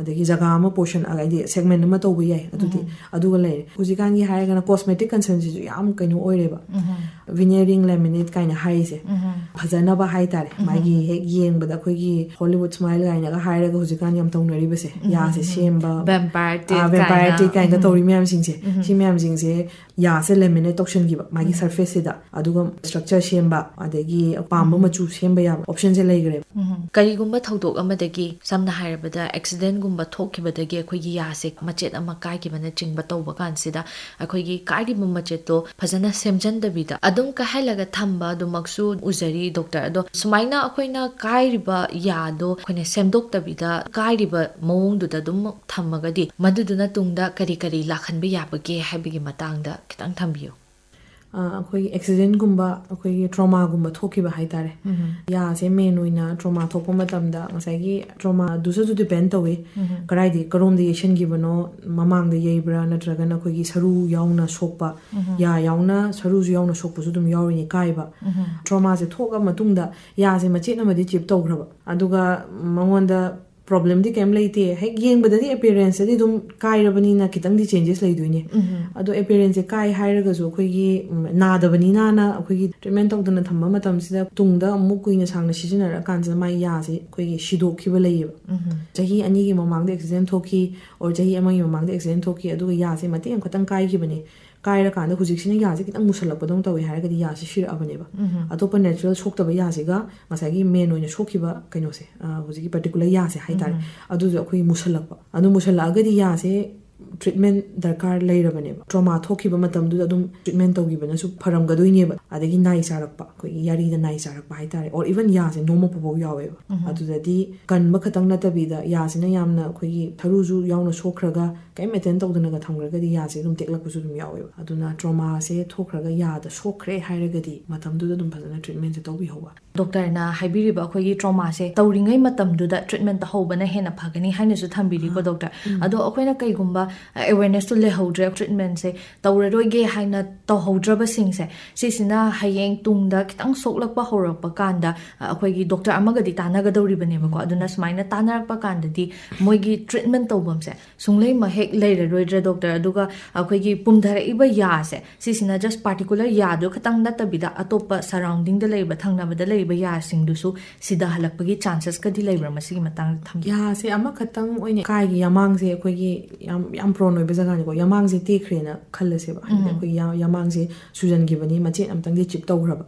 ꯑꯗꯒꯤ ꯖꯒꯥ ꯑꯃ ꯄꯣꯔꯁꯟ, ꯍꯥꯏꯗꯤ ꯁꯦꯒꯃꯦꯟ ꯑꯃ ꯇꯧꯕ ꯌꯥꯏ꯫ ꯑꯗꯨꯗꯤ ꯎꯝ꯫ ꯑꯗꯨꯒ ꯂꯩꯔꯦ꯫ ꯍꯧꯖꯤꯛꯀꯥꯟꯒꯤ ꯍꯥꯏꯔꯒꯅ ꯀꯣꯁꯃꯦꯇꯤꯛ ꯀꯟꯁꯔꯟꯁꯤꯁꯨ ꯌꯥꯝ ꯀꯩꯅꯣ ꯑꯣꯏꯔꯦꯕ꯫ ꯎꯝ꯫ ꯚꯤꯅꯤꯌꯔꯤꯡ ꯂꯦꯃꯤꯅꯦꯠ ꯀꯥꯏꯅ ꯍꯥꯏꯔꯤꯁꯦ꯫ ꯎꯝ꯫ ꯐꯖꯅꯕ ꯍꯥꯏꯇꯥꯔꯦ꯫ ꯎꯝ꯫ ꯃꯥꯒꯤ ꯍꯦꯛ ꯌꯦꯡꯕꯗ ꯑꯩꯈꯣꯏꯒꯤ ꯍꯣꯂꯤꯋꯨꯗ ꯁ꯭ꯃꯥꯏꯜ ꯀꯥꯏꯅꯒ ꯍꯥꯏꯔꯒ ꯍꯧꯖꯤꯛꯀꯥꯟ ꯌꯥꯝ ꯇꯧꯅꯔꯤꯕꯁꯦ, ꯎꯝ꯫ ꯌꯥꯁꯦ ꯁꯦꯝꯕ, ꯚꯦꯝꯄꯥꯌꯔ ꯇꯤꯠ ꯑꯥ, ꯚꯦꯝꯄꯥꯌꯔ ꯀꯥꯏꯅ꯫ ꯇꯤꯠ ꯀꯥꯏꯅ ꯎꯝ꯫ ꯇꯧꯔꯤ ꯃꯌꯥꯝꯁꯤꯡꯁꯦ, ꯎꯝ꯫ ꯁꯤ ꯃꯌꯥꯝꯁꯤꯡꯁꯦ ꯌꯥꯁꯦ ꯂꯦꯃꯤꯅꯦꯠ ꯇꯧꯁꯟꯈꯤꯕ ꯃꯥꯒꯤ ꯎꯝ꯫ ꯁꯔꯐꯦꯁꯁꯤꯗ, ꯑꯗꯨꯒ ꯁ꯭ꯇ꯭ꯔꯛꯆꯔ ꯁꯦꯝꯕ, ꯑꯗꯒꯤ ꯄꯥꯝꯕ ꯎꯝ꯫ ꯃꯆꯨ ꯁꯦꯝꯕ ꯌꯥꯕ ꯑꯣꯞꯁꯟꯁꯦ ꯂꯩꯈ꯭ꯔꯦꯕ꯫ ꯎꯝ꯫ ꯀꯔꯤꯒꯨꯝꯕ ꯊꯧꯗꯣꯛ ꯑꯃꯗꯒꯤ, ꯁꯝꯅ ꯍꯥꯏꯔꯕꯗ ꯑꯦꯛꯁꯤꯗꯦꯟꯒꯨꯝꯕ ꯊꯣꯛꯈꯤꯕꯗꯒꯤ ꯑꯩꯈꯣꯏꯒꯤ ꯌꯥꯁꯦ ꯃꯆꯦꯠ ꯑꯃ ꯀꯥꯏꯈꯤꯕꯅꯆꯤꯡꯕ ꯇꯧꯕ ꯀꯥꯟꯁꯤꯗ, ꯑꯩꯈꯣꯏꯒꯤ ꯀꯥꯏꯔꯤꯕ ꯃꯆꯦꯠꯇꯣ ꯐꯖꯅ ꯁꯦꯝꯖꯟꯗꯕꯤꯗ ꯑꯗꯨꯝ ꯀꯥꯏꯍꯜꯂꯒ ꯊꯝꯕ ꯑꯗꯨꯃꯛꯁꯨ ꯎꯖꯔꯤ, ꯗꯣꯛꯇꯔ꯫ ꯑꯗꯣ ꯁꯨꯃꯥꯏꯅ ꯑꯩꯈꯣꯏꯅ ꯀꯥꯏꯔꯤꯕ ꯌꯥꯗꯣ ꯑꯩꯈꯣꯏꯅ ꯁꯦꯝꯗꯣꯛꯇꯕꯤꯗ ꯀꯥꯏꯔꯤꯕ ꯃꯑꯣꯡꯗꯨꯗ ꯑꯗꯨꯝ ꯊꯝꯃꯒꯗꯤ ꯃꯗꯨꯗꯨꯅ ꯇꯨꯡꯗ ꯀꯔꯤ ꯀꯔꯤ ꯂꯥꯛꯍꯟꯕ ꯌꯥꯕꯒꯦ ꯍꯥꯏꯕꯒꯤ ꯃꯇꯥꯡꯗ ꯈꯤꯇꯪ ꯊꯝꯕꯤꯌꯨ꯫ ꯑ, ꯑꯩꯈꯣꯏꯒꯤ ꯑꯦꯛꯁꯤꯗꯦꯟꯒꯨꯝꯕ, ꯑꯩꯈꯣꯏꯒꯤ ꯇ꯭ꯔꯣꯃꯥꯒꯨꯝꯕ ꯊꯣꯛꯈꯤꯕ ꯍꯥꯏꯇꯥꯔꯦ꯫ ꯎꯝ꯫ ꯌꯥꯁꯦ ꯃꯦꯟ ꯑꯣꯏꯅ ꯇ꯭ꯔꯣꯃꯥ ꯊꯣꯛꯄ ꯃꯇꯝꯗ ꯉꯁꯥꯏꯒꯤ ꯇ꯭ꯔꯣꯃꯥꯗꯨꯁꯨ ꯗꯤꯄꯦꯟ ꯇꯧꯋꯤ꯫ ꯎꯝ꯫ ꯀꯗꯥꯏꯗꯒꯤ, ꯀꯔꯣꯝꯗ ꯌꯩꯁꯟꯈꯤꯕꯅꯣ, ꯃꯃꯥꯡꯗ ꯌꯩꯕ꯭ꯔꯥ ꯅꯠꯇ꯭ꯔꯒꯅ ꯑꯩꯈꯣꯏꯒꯤ ꯁꯔꯨ ꯌꯥꯎꯅ ꯁꯣꯛꯄ, ꯎꯝ꯫ ꯌꯥ ꯌꯥꯎꯅ, ꯁꯔꯨꯁꯨ ꯌꯥꯎꯅ ꯁꯣꯛꯄꯁꯨ ꯑꯗꯨꯝ ꯌꯥꯎꯔꯤꯅꯤ ꯀꯥꯏꯕ꯫ ꯎꯝ꯫ ꯇ꯭ꯔꯣꯃꯥꯁꯦ ꯊꯣꯛꯑ ꯃꯇꯨꯡꯗ ꯌꯥꯁꯦ ꯃꯆꯦꯠ ꯑꯃꯗꯤ ꯆꯤꯞ ꯇꯧꯈ꯭ꯔꯕ, ꯑꯗꯨꯒ ꯃꯉꯣꯟꯗ ꯄ꯭ꯔꯣꯕ꯭ꯂꯦꯝꯗꯤ ꯀꯩꯝ ꯂꯩꯇꯦ, ꯍꯦꯛ ꯌꯦꯡꯕꯗꯗꯤ ꯑꯦꯄꯤꯌꯔꯦꯟꯁꯇꯗꯤ ꯑꯗꯨꯝ ꯀꯥꯏꯔꯕꯅꯤꯅ ꯈꯤꯇꯪꯗꯤ ꯆꯦꯟꯖꯦꯁ ꯂꯩꯗꯣꯏꯅꯦ꯫ ꯎꯝ꯫ ꯑꯗꯣ ꯑꯦꯄꯤꯌꯔꯦꯟꯁꯁꯦ ꯀꯥꯏ ꯍꯥꯏꯔꯒꯁꯨ ꯑꯩꯈꯣꯏꯒꯤ, ꯎꯝ, ꯅꯥꯗꯕꯅꯤꯅꯅ ꯑꯩꯈꯣꯏꯒꯤ ꯇ꯭ꯔꯤꯠꯃꯦꯟ ꯇꯧꯗꯅ ꯊꯝꯕ ꯃꯇꯝꯁꯤꯗ ꯇꯨꯡꯗ ꯑꯃꯨꯛ ꯀꯨꯏꯅ ꯁꯥꯡꯅ ꯁꯤꯖꯤꯟꯅꯔꯀꯥꯟꯁꯤꯗ ꯃꯥꯏ ꯌꯥꯁꯦ ꯑꯩꯈꯣꯏꯒꯤ ꯁꯤꯗꯣꯛꯈꯤꯕ ꯂꯩꯌꯦꯕ꯫ ꯎꯝ꯫ ꯆꯍꯤ ꯑꯅꯤꯒꯤ ꯃꯃꯥꯡꯗ ꯑꯦꯛꯁꯤꯗꯦꯟ ꯊꯣꯛꯈꯤ, ꯑꯣꯔ ꯆꯍꯤ ꯑꯃꯒꯤ ꯃꯃꯥꯡꯗ ꯑꯦꯛꯁꯤꯗꯦꯟ ꯊꯣꯛꯈꯤ, ꯑꯗꯨꯒ ꯌꯥꯁꯦ ꯃꯇꯦꯛ ꯑꯃꯈꯛꯇꯪ ꯀꯥꯏꯈꯤꯕꯅꯦ꯫ ꯀꯥꯏꯔꯀꯥꯟꯗ ꯍꯧꯖꯤꯛꯁꯤꯅ ꯌꯥꯁꯦ ꯈꯤꯇꯪ ꯃꯨꯁꯜꯂꯛꯄꯗꯧꯅ ꯇꯧꯋꯦ ꯍꯥꯏꯔꯒꯗꯤ ꯌꯥꯁꯦ ꯁꯤꯔꯛꯑꯕꯅꯦꯕ꯫ ꯎꯝ꯫ ꯑꯇꯣꯞꯄ ꯅꯦꯆꯔꯦꯜ ꯁꯣꯛꯇꯕ ꯌꯥꯁꯤꯒ ꯉꯁꯥꯏꯒꯤ ꯃꯦꯟ ꯑꯣꯏꯅ ꯁꯣꯛꯈꯤꯕ ꯀꯩꯅꯣꯁꯦ, ꯑ, ꯍꯧꯖꯤꯛꯀꯤ ꯄꯔꯇꯤꯀꯨꯂꯔ ꯌꯥꯁꯦ ꯍꯥꯏꯇꯥꯔꯦ, ꯎꯝ꯫ ꯑꯗꯨꯁꯨ ꯑꯩꯈꯣꯏ ꯃꯨꯁꯜꯂꯛꯄ꯫ ꯑꯗꯨ ꯃꯨꯁꯜꯂꯛꯑꯒꯗꯤ ꯌꯥꯁꯦ ꯇ꯭ꯔꯤꯠꯃꯦꯟ ꯗꯔꯀꯥꯔ ꯂꯩꯔꯕꯅꯦꯕ꯫ ꯇ꯭ꯔꯣꯃꯥ ꯊꯣꯛꯈꯤꯕ ꯃꯇꯝꯗꯨꯗ ꯑꯗꯨꯝ ꯇ꯭ꯔꯤꯠꯃꯦꯟ ꯇꯧꯈꯤꯕꯅꯁꯨ ꯐꯔꯝꯒꯗꯣꯏꯅꯦꯕ꯫ ꯑꯗꯒꯤ ꯅꯥꯏ ꯆꯥꯔꯛꯄ, ꯑꯩꯈꯣꯏꯒꯤ ꯌꯥꯔꯤꯗ ꯅꯥꯏ ꯆꯥꯔꯛꯄ ꯍꯥꯏꯇꯥꯔꯦ, or even ꯌꯥꯁꯦ ꯅꯣꯝꯃꯛꯄ ꯐꯥꯎ ꯌꯥꯎꯋꯦꯕ꯫ ꯑꯗꯨꯗꯗꯤ ꯀꯟꯕ ꯈꯛꯇꯪ ꯅꯠꯇꯕꯤꯗ ꯌꯥꯁꯤꯅ ꯌꯥꯝꯅ ꯑꯩꯈꯣꯏꯒꯤ ꯁꯔꯨꯁꯨ ꯌꯥꯎꯅ ꯁꯣꯛꯈ꯭ꯔꯒ ꯀꯔꯤꯝ ꯑꯦꯇꯦꯟ ꯇꯧꯗꯅꯒ ꯊꯝꯈ꯭ꯔꯒꯗꯤ ꯌꯥꯁꯦ ꯑꯗꯨꯝ ꯇꯦꯛꯂꯛꯄꯁꯨ ꯑꯗꯨꯝ ꯌꯥꯎꯋꯦꯕ꯫ ꯑꯗꯨꯅ ꯇ꯭ꯔꯣꯃꯥꯁꯦ ꯊꯣꯛꯈ꯭ꯔꯒ ꯌꯥꯗ ꯁꯣꯛꯈ꯭ꯔꯦ ꯍꯥꯏꯔꯒꯗꯤ ꯃꯇꯝꯗꯨꯗ ꯑꯗꯨꯝ ꯐꯖꯅ ꯇ꯭ꯔꯤꯠꯃꯦꯟꯁꯦ ꯇꯧꯕꯤꯍꯧꯕ꯫ ꯗꯣꯛꯇꯔꯅ ꯍꯥꯏꯕꯤꯔꯤꯕ ꯑꯩꯈꯣꯏꯒꯤ ꯇ꯭ꯔꯣꯃꯥꯁꯦ ꯇꯧꯔꯤꯉꯩ ꯃꯇꯝꯗꯨꯗ ꯇ꯭ꯔꯤꯠꯃꯦꯟ ꯇꯧꯍꯧꯕꯅ ꯍꯦꯟꯅ ꯐꯒꯅꯤ ꯍꯥꯏꯅꯁꯨ ꯊꯝꯕꯤꯔꯤꯀꯣ, ꯗꯣꯛꯇꯔ꯫ ꯑꯗꯣ ꯑꯩꯈꯣꯏꯅ ꯀꯩꯒꯨꯝꯕ ꯑꯦꯋꯦꯔꯅꯦꯁꯇꯨ ꯂꯩꯍꯧꯗ꯭ꯔꯦ, ꯇ꯭ꯔꯤꯠꯃꯦꯟꯁꯦ ꯇꯧꯔꯔꯣꯏꯒꯦ ꯍꯥꯏꯅ ꯇꯧꯍꯧꯗ꯭ꯔꯕꯁꯤꯡꯁꯦ, ꯁꯤꯁꯤꯅ ꯍꯌꯦꯡ ꯇꯨꯡꯗ ꯈꯤꯇꯪ ꯁꯣꯛꯂꯛꯄ ꯍꯧꯔꯛꯄ ꯀꯥꯟꯗ, ꯑ, ꯑꯩꯈꯣꯏꯒꯤ ꯗꯣꯛꯇꯔ ꯑꯃꯒꯗꯤ ꯇꯥꯟꯅꯒꯗꯧꯔꯤꯕꯅꯦꯕꯀꯣ꯫ ꯑꯗꯨꯅ ꯁꯨꯃꯥꯏꯅ ꯇꯥꯟꯅꯔꯛꯄ ꯀꯥꯟꯗꯗꯤ ꯃꯣꯏꯒꯤ ꯇ꯭ꯔꯤꯠꯃꯦꯟ ꯇꯧꯐꯝꯁꯦ ꯁꯨꯡꯂꯩꯃꯛ ꯍꯦꯛ ꯂꯩꯔꯔꯣꯏꯗ꯭ꯔꯥ, ꯗꯣꯛꯇꯔ? ꯑꯗꯨꯒ ꯑꯩꯈꯣꯏꯒꯤ ꯄꯨꯝꯊꯔꯛꯏꯕ ꯌꯥꯁꯦ, ꯁꯤꯁꯤꯅ just particular ꯌꯥꯗꯨ ꯈꯛꯇꯪ ꯅꯠꯇꯕꯤꯗ ꯑꯇꯣꯞꯄ ꯁꯔꯥꯎꯟꯗꯤꯡꯗ ꯂꯩꯔꯤꯕ, ꯊꯪꯅꯕꯗ ꯂꯩꯔꯤꯕ ꯌꯥꯁꯤꯡꯗꯨꯁꯨ ꯁꯤꯗꯍꯜꯂꯛꯄꯒꯤ ꯆꯥꯟꯁꯦꯁꯀꯗꯤ ꯂꯩꯕ꯭ꯔꯥ? ꯃꯁꯤꯒꯤ ꯃꯇꯥꯡꯗ ꯊꯝꯕꯤꯌꯨ꯫ ꯌꯥꯁꯦ ꯑꯃꯈꯛꯇꯪ ꯑꯣꯏꯅ, ꯀꯥꯏꯒꯤ ꯌꯥꯃꯥꯡꯁꯦ ꯑꯩꯈꯣꯏꯒꯤ ꯌꯥꯝ, ꯌꯥꯝ ꯄ꯭ꯔꯣꯟ ꯑꯣꯏꯕ ꯖꯒꯥꯅꯤꯀꯣ꯫ ꯌꯥꯃꯥꯡꯁꯦ ꯇꯦꯛꯈ꯭ꯔꯦꯅ ꯈꯜꯂꯁꯦꯕ, ꯍꯥꯏꯗꯤ ꯑꯩꯈꯣꯏꯒꯤ ꯌꯥ-, ꯌꯥꯃꯥꯡꯁꯦ ꯁꯨꯖꯟꯈꯤꯕꯅꯤ, ꯃꯆꯦꯠ ꯑꯃꯇꯪꯗꯤ ꯆꯤꯞ ꯇꯧꯈ꯭ꯔꯕ,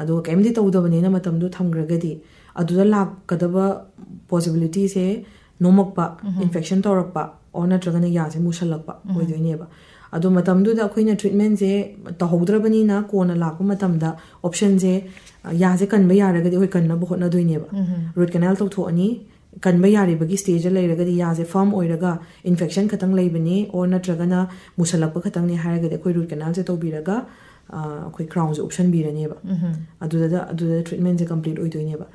ꯑꯗꯨꯒ ꯀꯩꯝꯇ ꯇꯧꯗꯕꯅꯤꯅ ꯃꯇꯝꯗꯨ ꯊꯝꯈ꯭ꯔꯒꯗꯤ ꯑꯗꯨꯗ ꯂꯥꯛꯀꯗꯕ ꯄꯣꯁꯤꯕꯤꯂꯤꯇꯤꯁꯦ ꯅꯣꯝꯃꯛꯄ, ꯏꯟꯐꯦꯛꯁꯟ ꯇꯧꯔꯛꯄ, ꯑꯣꯔ ꯅꯠꯇ꯭ꯔꯒꯅ ꯌꯥꯁꯦ ꯃꯨꯁꯜꯂꯛꯄ ꯑꯣꯏꯗꯣꯏꯅꯦꯕ꯫ ꯑꯗꯣ ꯃꯇꯝꯗꯨꯗ ꯑꯩꯈꯣꯏꯅ ꯇ꯭ꯔꯤꯠꯃꯦꯟꯁꯦ ꯇꯧꯍꯧꯗ꯭ꯔꯕꯅꯤꯅ ꯀꯣꯟꯅ ꯂꯥꯛꯄ ꯃꯇꯝꯗ ꯑꯣꯞꯁꯟꯁꯦ, ꯑ, ꯌꯥꯁꯦ ꯀꯟꯕ ꯌꯥꯔꯒꯗꯤ ꯑꯩꯈꯣꯏ ꯀꯟꯅꯕ ꯍꯣꯠꯅꯗꯣꯏꯅꯦꯕ꯫ ꯔꯨꯠ ꯀꯦꯅꯥꯜ ꯇꯧꯊꯣꯛꯑꯅꯤ, ꯀꯟꯕ ꯌꯥꯔꯤꯕꯒꯤ ꯁ꯭ꯇꯦꯖꯇ ꯂꯩꯔꯒꯗꯤ, ꯌꯥꯁꯦ ꯐꯥꯔꯝ ꯑꯣꯏꯔꯒ ꯏꯟꯐꯦꯛꯁꯟ ꯈꯛꯇꯪ ꯂꯩꯕꯅꯦ ꯑꯣꯔ ꯅꯠꯇ꯭ꯔꯒꯅ ꯃꯨꯁꯜꯂꯛꯄ ꯈꯛꯇꯪꯅꯦ ꯍꯥꯏꯔꯒꯗꯤ ꯑꯩꯈꯣꯏ ꯔꯨꯠ ꯀꯦꯅꯥꯜꯁꯦ ꯇꯧꯕꯤꯔꯒ, ꯑ, ꯑꯩꯈꯣꯏ ꯀ꯭ꯔꯥꯎꯟꯁꯦ ꯎꯞꯁꯟꯕꯤꯔꯅꯦꯕ꯫ ꯑꯗꯨꯗ, ꯑꯗꯨꯗ ꯇ꯭ꯔꯤꯠꯃꯦꯟꯁꯦ ꯀꯝꯄ꯭ꯂꯤꯠ ꯑꯣꯏꯗꯣꯏꯅꯦꯕ꯫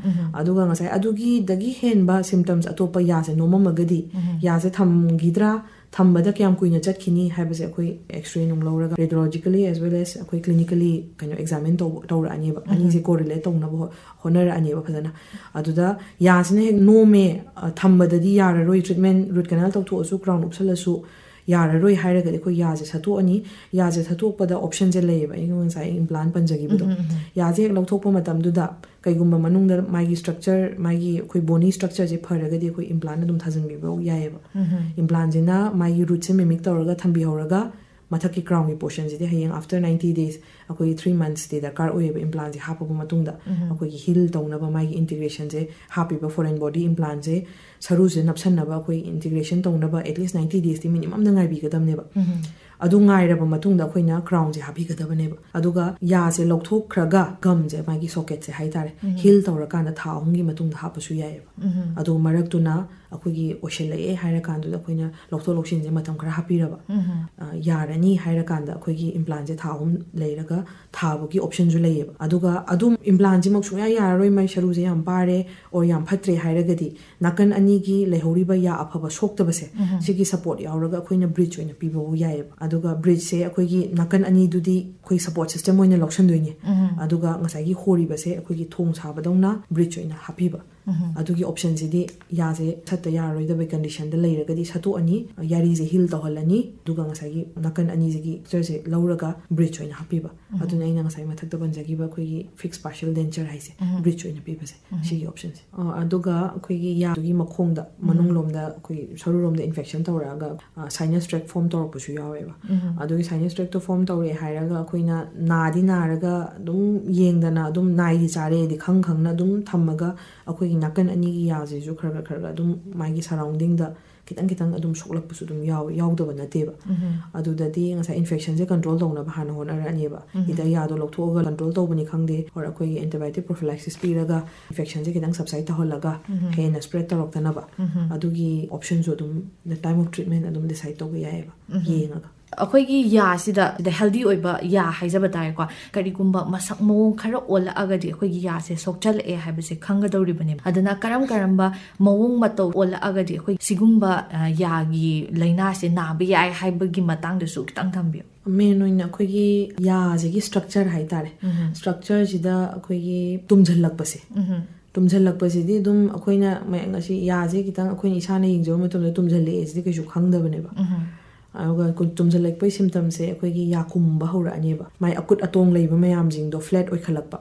ꯑꯗꯨꯒ ꯉꯁꯥꯏ ꯑꯗꯨꯒꯤꯗꯒꯤ ꯍꯦꯟꯕ ꯁꯤꯝꯇꯝꯁ ꯑꯇꯣꯞꯄ ꯌꯥꯁꯦ ꯅꯣꯝꯃꯝꯃꯒꯗꯤ, ꯌꯥꯁꯦ ꯊꯝꯈꯤꯗ꯭ꯔꯥ, ꯊꯝꯕꯗ ꯀꯌꯥꯝ ꯀꯨꯏꯅ ꯆꯠꯈꯤꯅꯤ ꯍꯥꯏꯕꯁꯦ ꯑꯩꯈꯣꯏ ꯑꯦꯛꯁꯔꯦ ꯅꯨꯡ ꯂꯧꯔꯒ, radiologically as well as ꯑꯩꯈꯣꯏ clinically ꯀꯩꯅꯣ ꯑꯦꯛꯖꯥꯃꯤꯟ ꯇꯧꯕ, ꯇꯧꯔꯛꯑꯅꯦꯕ꯫ ꯑꯅꯤꯁꯦ ꯀꯣꯔꯤꯂꯦꯠ ꯇꯧꯅꯕ ꯍꯣ-, ꯍꯣꯠꯅꯔꯛꯑꯅꯦꯕ ꯐꯖꯅ꯫ ꯑꯗꯨꯗ ꯌꯥꯁꯤꯅ ꯍꯦꯛ ꯅꯣꯝꯃꯦ, ꯑ, ꯊꯝꯕꯗꯗꯤ ꯌꯥꯔꯔꯣꯏ, ꯇ꯭ꯔꯤꯠꯃꯦꯟ, ꯔꯨꯠ ꯀꯦꯅꯥꯜ ꯇꯧꯊꯣꯛꯑꯁꯨ, ꯀ꯭ꯔꯥꯎꯟ ꯎꯞꯁꯜꯂꯁꯨ ꯌꯥꯔꯔꯣꯏ ꯍꯥꯏꯔꯒꯗꯤ ꯑꯩꯈꯣꯏ ꯌꯥꯁꯦ ꯁꯠꯇꯣꯛꯑꯅꯤ꯫ ꯌꯥꯁꯦ ꯁꯠꯇꯣꯛꯄꯗ ꯑꯣꯞꯁꯟꯁꯦ ꯂꯩꯌꯦꯕ, ꯑꯩꯅ ꯉꯁꯥꯏ ꯏꯝꯄ꯭ꯂꯥꯟ ꯄꯟꯖꯈꯤꯕꯗꯣ꯫ ꯌꯥꯁꯦ ꯍꯦꯛ ꯂꯧꯊꯣꯛꯄ ꯃꯇꯝꯗꯨꯗ ꯀꯩꯒꯨꯝꯕ ꯃꯅꯨꯡꯗ ꯃꯥꯒꯤ ꯁ꯭ꯇ꯭ꯔꯛꯆꯔ, ꯃꯥꯒꯤ ꯑꯩꯈꯣꯏ ꯕꯣꯅꯤ ꯁ꯭ꯇ꯭ꯔꯛꯆꯔꯁꯦ ꯐꯔꯒꯗꯤ ꯑꯩꯈꯣꯏ ꯏꯝꯄ꯭ꯂꯥꯟ ꯑꯗꯨꯝ ꯊꯥꯖꯤꯟꯕꯤꯕ ꯌꯥꯏꯌꯦꯕ꯫ ꯏꯝꯄ꯭ꯂꯥꯟꯁꯤꯅ ꯃꯥꯒꯤ ꯔꯨꯠꯁꯦ ꯃꯤꯃꯤꯛ ꯇꯧꯔꯒ ꯊꯝꯕꯤꯍꯧꯔꯒ ꯃꯊꯛꯀꯤ ꯀ꯭ꯔꯥꯎꯟꯒꯤ ꯄꯣꯔꯁꯟꯁꯤꯗꯤ ꯍꯌꯦꯡ after ninety days ꯑꯩꯈꯣꯏꯒꯤ ꯊ꯭ꯔꯤ ꯃꯟꯊꯁꯇꯤ ꯗꯔꯀꯥꯔ ꯑꯣꯏꯌꯦꯕ ꯏꯝꯄ꯭ꯂꯥꯟꯁꯦ ꯍꯥꯞꯄꯕ ꯃꯇꯨꯡꯗ꯫ ꯑꯩꯈꯣꯏꯒꯤ ꯍꯤꯜ ꯇꯧꯅꯕ ꯃꯥꯒꯤ ꯏꯟꯇꯤꯒ꯭ꯔꯦꯁꯟꯁꯦ, ꯍꯥꯞꯄꯤꯕ ꯐꯣꯔꯦꯟ ꯕꯣꯗꯤ ꯏꯝꯄ꯭ꯂꯥꯟꯁꯦ ꯁꯔꯨꯁꯦ ꯅꯞꯁꯟꯅꯕ, ꯑꯩꯈꯣꯏ ꯏꯟꯇꯤꯒ꯭ꯔꯦꯁꯟ ꯇꯧꯅꯕ ꯑꯦꯠꯂꯤꯁ ꯅꯥꯏꯟꯇꯤ ꯗꯦꯖꯇꯤ ꯃꯤꯅꯤꯃꯝꯗ ꯉꯥꯏꯕꯤꯒꯗꯕꯅꯦꯕ꯫ ꯑꯗꯨ ꯉꯥꯏꯔꯕ ꯃꯇꯨꯡꯗ ꯑꯩꯈꯣꯏꯅ ꯀ꯭ꯔꯥꯎꯟꯁꯦ ꯍꯥꯞꯄꯤꯒꯗꯕꯅꯦꯕ꯫ ꯑꯗꯨꯒ ꯌꯥꯁꯦ ꯂꯧꯊꯣꯛꯈ꯭ꯔꯒ ꯒꯝꯁꯦ, ꯃꯥꯒꯤ ꯁꯣꯀꯦꯠꯁꯦ ꯍꯥꯏꯇꯥꯔꯦ, ꯍꯤꯜ ꯇꯧꯔꯀꯥꯟꯗ ꯊꯥ ꯑꯍꯨꯝꯒꯤ ꯃꯇꯨꯡꯗ ꯍꯥꯞꯄꯁꯨ ꯌꯥꯏꯑꯕ꯫ ꯑꯗꯨ ꯃꯔꯛꯇꯨꯅ ꯑꯩꯈꯣꯏꯒꯤ ꯑꯣꯏꯁꯤꯜꯂꯛꯑꯦ ꯍꯥꯏꯔꯀꯥꯟꯗꯨꯗ ꯑꯩꯈꯣꯏꯅ ꯂꯧꯊꯣꯛ ꯂꯧꯁꯤꯟꯁꯦ ꯃꯇꯝ ꯈꯔ ꯍꯥꯞꯄꯤꯔꯕ, ꯑ, ꯌꯥꯔꯅꯤ ꯍꯥꯏꯔꯀꯥꯟꯗ ꯑꯩꯈꯣꯏꯒꯤ ꯏꯝꯄ꯭ꯂꯥꯟꯁꯦ ꯊꯥ ꯑꯍꯨꯝ ꯂꯩꯔꯒ ꯊꯥꯕꯒꯤ ꯑꯣꯞꯁꯟꯁꯨ ꯂꯩꯌꯦꯕ꯫ ꯑꯗꯨꯒ ꯑꯗꯨꯝ ꯏꯝꯄ꯭ꯂꯥꯟꯁꯤꯃꯛ ꯁꯨꯡꯌꯥ ꯌꯥꯔꯔꯣꯏ, ꯃꯥꯏ ꯁꯔꯨꯁꯦ ꯌꯥꯝ ꯄꯥꯔꯦ ꯑꯣꯔ ꯌꯥꯝ ꯐꯠꯇ꯭ꯔꯦ ꯍꯥꯏꯔꯒꯗꯤ, ꯅꯥꯀꯟ ꯑꯅꯤꯒꯤ ꯂꯩꯍꯧꯔꯤꯕ ꯌꯥ ꯑꯐꯕ ꯁꯣꯛꯇꯕꯁꯦ, ꯁꯤꯒꯤ ꯁꯄꯣꯔꯠ ꯌꯥꯎꯔꯒ ꯑꯩꯈꯣꯏꯅ ꯕ꯭ꯔꯤꯖ ꯑꯣꯏꯅ ꯄꯤꯕꯐꯥꯎ ꯌꯥꯏꯑꯕ꯫ ꯑꯗꯨꯒ ꯕ꯭ꯔꯤꯖꯁꯦ ꯑꯩꯈꯣꯏꯒꯤ ꯅꯥꯀꯟ ꯑꯅꯤꯗꯨꯗꯤ ꯑꯩꯈꯣꯏ ꯁꯄꯣꯔꯠ ꯁꯤꯁꯇꯦꯝ ꯑꯣꯏꯅ ꯂꯧꯁꯟꯗꯣꯏꯅꯦ꯫ ꯑꯗꯨꯒ ꯉꯁꯥꯏꯒꯤ ꯍꯣꯔꯤꯕꯁꯦ ꯑꯩꯈꯣꯏꯒꯤ ꯊꯣꯡ ꯁꯥꯕꯗꯧꯅ ꯕ꯭ꯔꯤꯖ ꯑꯣꯏꯅ ꯍꯥꯞꯄꯤꯕ꯫ ꯑꯗꯨꯒꯤ ꯑꯣꯞꯁꯟꯁꯤꯗꯤ ꯌꯥꯁꯦ ꯁꯠꯇ ꯌꯥꯔꯔꯣꯏꯗꯕ ꯀꯟꯗꯤꯁꯟꯗ ꯂꯩꯔꯒꯗꯤ ꯁꯠꯇꯣꯛꯑꯅꯤ, ꯌꯥꯔꯤꯁꯦ ꯍꯤꯜ ꯇꯧꯍꯜꯂꯅꯤ, ꯑꯗꯨꯒ ꯉꯁꯥꯏꯒꯤ ꯅꯥꯀꯟ ꯑꯅꯤꯁꯤꯒꯤ ꯁ꯭ꯇꯔꯛꯆꯔꯁꯦ ꯂꯧꯔꯒ ꯕ꯭ꯔꯤꯖ ꯑꯣꯏꯅ ꯍꯥꯞꯄꯤꯕ꯫ ꯑꯗꯨꯅ ꯑꯩꯅ ꯉꯁꯥꯏ ꯃꯊꯛꯇ ꯄꯟꯖꯈꯤꯕ ꯑꯩꯈꯣꯏꯒꯤ ꯐꯤꯛꯁ ꯄꯥꯔꯁꯤꯌꯦꯜ ꯗꯦꯟꯆꯔ ꯍꯥꯏꯁꯦ, ꯕ꯭ꯔꯤꯖ ꯑꯣꯏꯅ ꯄꯤꯕꯁꯦ, ꯁꯤꯒꯤ ꯑꯣꯞꯁꯟꯁꯦ꯫ ꯑ, ꯑꯗꯨꯒ ꯑꯩꯈꯣꯏꯒꯤ ꯌꯥꯗꯨꯒꯤ ꯃꯈꯣꯡꯗ, ꯃꯅꯨꯡꯂꯣꯝꯗ ꯑꯩꯈꯣꯏ ꯁꯔꯨꯔꯣꯝꯗ ꯏꯟꯐꯦꯛꯁꯟ ꯇꯧꯔꯛꯑꯒ, ꯑ, ꯁꯥꯏꯅꯁ ꯇ꯭ꯔꯦꯛ ꯐꯣꯝ ꯇꯧꯔꯛꯄꯁꯨ ꯌꯥꯎꯋꯦꯕ꯫ ꯑꯗꯨꯒꯤ ꯁꯥꯏꯅꯁ ꯇ꯭ꯔꯦꯛꯇꯣ ꯐꯣꯝ ꯇꯧꯔꯛꯑꯦ ꯍꯥꯏꯔꯒ ꯑꯩꯈꯣꯏꯅ ꯅꯥꯗꯤ ꯅꯥꯔꯒ ꯑꯗꯨꯝ ꯌꯦꯡꯗꯅ, ꯑꯗꯨꯝ ꯅꯥꯏꯗꯤ ꯆꯥꯔꯦꯗꯤ ꯈꯪ ꯈꯪꯅ ꯑꯗꯨꯝ ꯊꯝꯃꯒ ꯑꯩꯈꯣꯏꯒꯤ ꯅꯥꯀꯟ ꯑꯅꯤꯒꯤ ꯌꯥꯁꯤꯁꯨ ꯈꯔ ꯈꯔ ꯈꯔ ꯈꯔ ꯑꯗꯨꯝ ꯃꯥꯒꯤ ꯁꯔꯥꯎꯟꯗꯤꯡꯗ ꯈꯤꯇꯪ ꯈꯤꯇꯪ ꯑꯗꯨꯝ ꯁꯣꯛꯂꯛꯄꯁꯨ ꯑꯗꯨꯝ ꯌꯥꯎ-, ꯌꯥꯎꯗꯕ ꯅꯠꯇꯦꯕ꯫ ꯑꯗꯨꯗꯗꯤ ꯉꯁꯥꯏ ꯏꯟꯐꯦꯛꯁꯟꯁꯦ ꯀꯟꯇ꯭ꯔꯣꯜ ꯇꯧꯅꯕ ꯍꯥꯟꯅ ꯍꯣꯠꯅꯔꯛꯑꯅꯦꯕ꯫ ꯏꯗ ꯌꯥꯗꯣ ꯂꯧꯊꯣꯛꯑꯒ ꯀꯟꯇ꯭ꯔꯣꯜ ꯇꯧꯕꯅꯤ ꯈꯪꯗꯦ, ꯑꯣꯔ ꯑꯩꯈꯣꯏꯒꯤ ꯑꯦꯟꯇꯤꯕꯥꯏꯑꯣꯇꯤꯛ ꯄ꯭ꯔꯣꯐꯤꯂꯥꯛꯁꯤꯁ ꯄꯤꯔꯒ ꯏꯟꯐꯦꯛꯁꯟꯁꯦ ꯈꯤꯇꯪ ꯁꯕꯁꯥꯏꯠ ꯇꯧꯍꯜꯂꯒ ꯍꯦꯟꯅ ꯁ꯭ꯄ꯭ꯔꯦꯗ ꯇꯧꯔꯛꯇꯅꯕ, ꯑꯗꯨꯒꯤ ꯑꯣꯞꯁꯟꯁꯨ ꯑꯗꯨꯝ, the time of treatment ꯑꯗꯨꯝ ꯗꯤꯁꯥꯏꯗ ꯇꯧꯕ ꯌꯥꯏꯑꯕ, ꯌꯦꯡꯉꯒ꯫ ꯑꯩꯈꯣꯏꯒꯤ ꯌꯥꯁꯤꯗ, ꯗ ꯍꯦꯜꯗꯤ ꯑꯣꯏꯕ ꯌꯥ ꯍꯥꯏꯖꯕ ꯇꯥꯔꯦꯀꯣ, ꯀꯔꯤꯒꯨꯝꯕ ꯃꯁꯛ ꯃꯑꯣꯡ ꯈꯔ ꯑꯣꯜꯂꯛꯑꯒꯗꯤ ꯑꯩꯈꯣꯏꯒꯤ ꯌꯥꯁꯦ ꯁꯣꯛꯆꯜꯂꯛꯑꯦ ꯍꯥꯏꯕꯁꯦ ꯈꯪꯒꯗꯧꯔꯤꯕꯅꯦꯕ꯫ ꯑꯗꯨꯅ ꯀꯔꯝ ꯀꯔꯝꯕ ꯃꯑꯣꯡ ꯃꯇꯧ ꯑꯣꯜꯂꯛꯑꯒꯗꯤ ꯑꯩꯈꯣꯏ ꯁꯤꯒꯨꯝꯕ, ꯑ, ꯌꯥꯒꯤ ꯂꯥꯏꯅꯥꯁꯦ ꯅꯥꯕ ꯌꯥꯏ ꯍꯥꯏꯕꯒꯤ ꯃꯇꯥꯡꯗꯁꯨ ꯈꯤꯇꯪ ꯊꯝꯕꯤꯌꯨ꯫ ꯃꯦꯟ ꯑꯣꯏꯅ ꯑꯩꯈꯣꯏꯒꯤ ꯌꯥꯁꯤꯒꯤ ꯁ꯭ꯇ꯭ꯔꯛꯆꯔ ꯍꯥꯏꯇꯥꯔꯦ, ꯁ꯭ꯇ꯭ꯔꯛꯆꯔꯁꯤꯗ ꯑꯩꯈꯣꯏꯒꯤ ꯇꯨꯝꯁꯤꯜꯂꯛꯄꯁꯦ, ꯇꯨꯝꯁꯤꯜꯂꯛꯄꯁꯤꯗꯤ ꯑꯗꯨꯝ ꯑꯩꯈꯣꯏꯅ ꯃ-, ꯉꯁꯤ ꯌꯥꯁꯦ ꯈꯤꯇꯪ ꯑꯩꯈꯣꯏꯅ ꯏꯁꯥꯅ ꯌꯦꯡꯖꯕ ꯃꯇꯝꯗ ꯇꯨꯝꯁꯤꯜꯂꯛꯑꯦ ꯁꯤꯗꯤ ꯀꯩꯁꯨ ꯈꯪꯗꯕꯅꯦꯕ꯫ ꯑꯗꯨꯒ ꯀꯨ-, ꯇꯨꯝꯁꯤꯜꯂꯛꯄꯒꯤ ꯁꯤꯝꯇꯝꯁꯦ ꯑꯩꯈꯣꯏꯒꯤ ꯌꯥ ꯀꯨꯝꯕ ꯍꯧꯔꯛꯑꯅꯦꯕ, ꯃꯥꯏ ꯑꯀꯨꯠ ꯑꯇꯣꯡ ꯂꯩꯕ ꯃꯌꯥꯝꯁꯤꯡꯗꯣ ꯐ꯭ꯂꯦꯠ ꯑꯣꯏꯈꯠꯂꯛꯄ꯫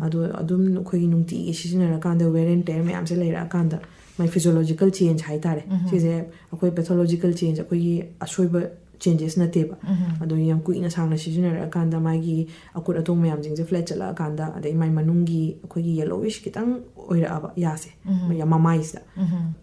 ꯑꯗꯣ ꯑꯗꯨꯝ ꯑꯩꯈꯣꯏꯒꯤ ꯅꯨꯡꯇꯤꯒꯤ ꯁꯤꯖꯤꯟꯅꯔꯀꯥꯟꯗ, ꯋꯦꯌꯔ ꯑꯦꯟ ꯇꯦꯌꯔ ꯃꯌꯥꯝꯁꯦ ꯂꯩꯔꯛꯑꯀꯥꯟꯗ, ꯃꯥꯏ ꯐꯤꯖꯣꯂꯣꯖꯤꯀꯦꯜ ꯆꯦꯟꯖ ꯍꯥꯏꯇꯥꯔꯦ, ꯁꯤꯁꯦ ꯑꯩꯈꯣꯏ ꯄꯦꯊꯣꯂꯣꯖꯤꯀꯦꯜ ꯆꯦꯟꯖ, ꯑꯩꯈꯣꯏꯒꯤ ꯑꯁꯣꯏꯕ ꯆꯦꯟꯖꯦꯁ ꯅꯠꯇꯦꯕ꯫ ꯑꯗꯣ ꯌꯥꯝ ꯀꯨꯏꯅ ꯁꯥꯡꯅ ꯁꯤꯖꯤꯟꯅꯔꯛꯑꯀꯥꯟꯗ ꯃꯥꯒꯤ ꯑꯀꯨꯠ ꯑꯇꯣꯡ ꯃꯌꯥꯝꯁꯤꯡꯁꯦ ꯐ꯭ꯂꯦꯠ ꯆꯠꯂꯛꯑꯀꯥꯟꯗ, ꯑꯗꯩ ꯃꯥꯏ ꯃꯅꯨꯡꯒꯤ ꯑꯩꯈꯣꯏꯒꯤ ꯌꯦꯂꯣꯋꯤꯁ ꯈꯤꯇꯪ ꯑꯣꯏꯔꯛꯑꯕ ꯌꯥꯁꯦ, ꯃꯃꯥꯏꯁꯤꯗ,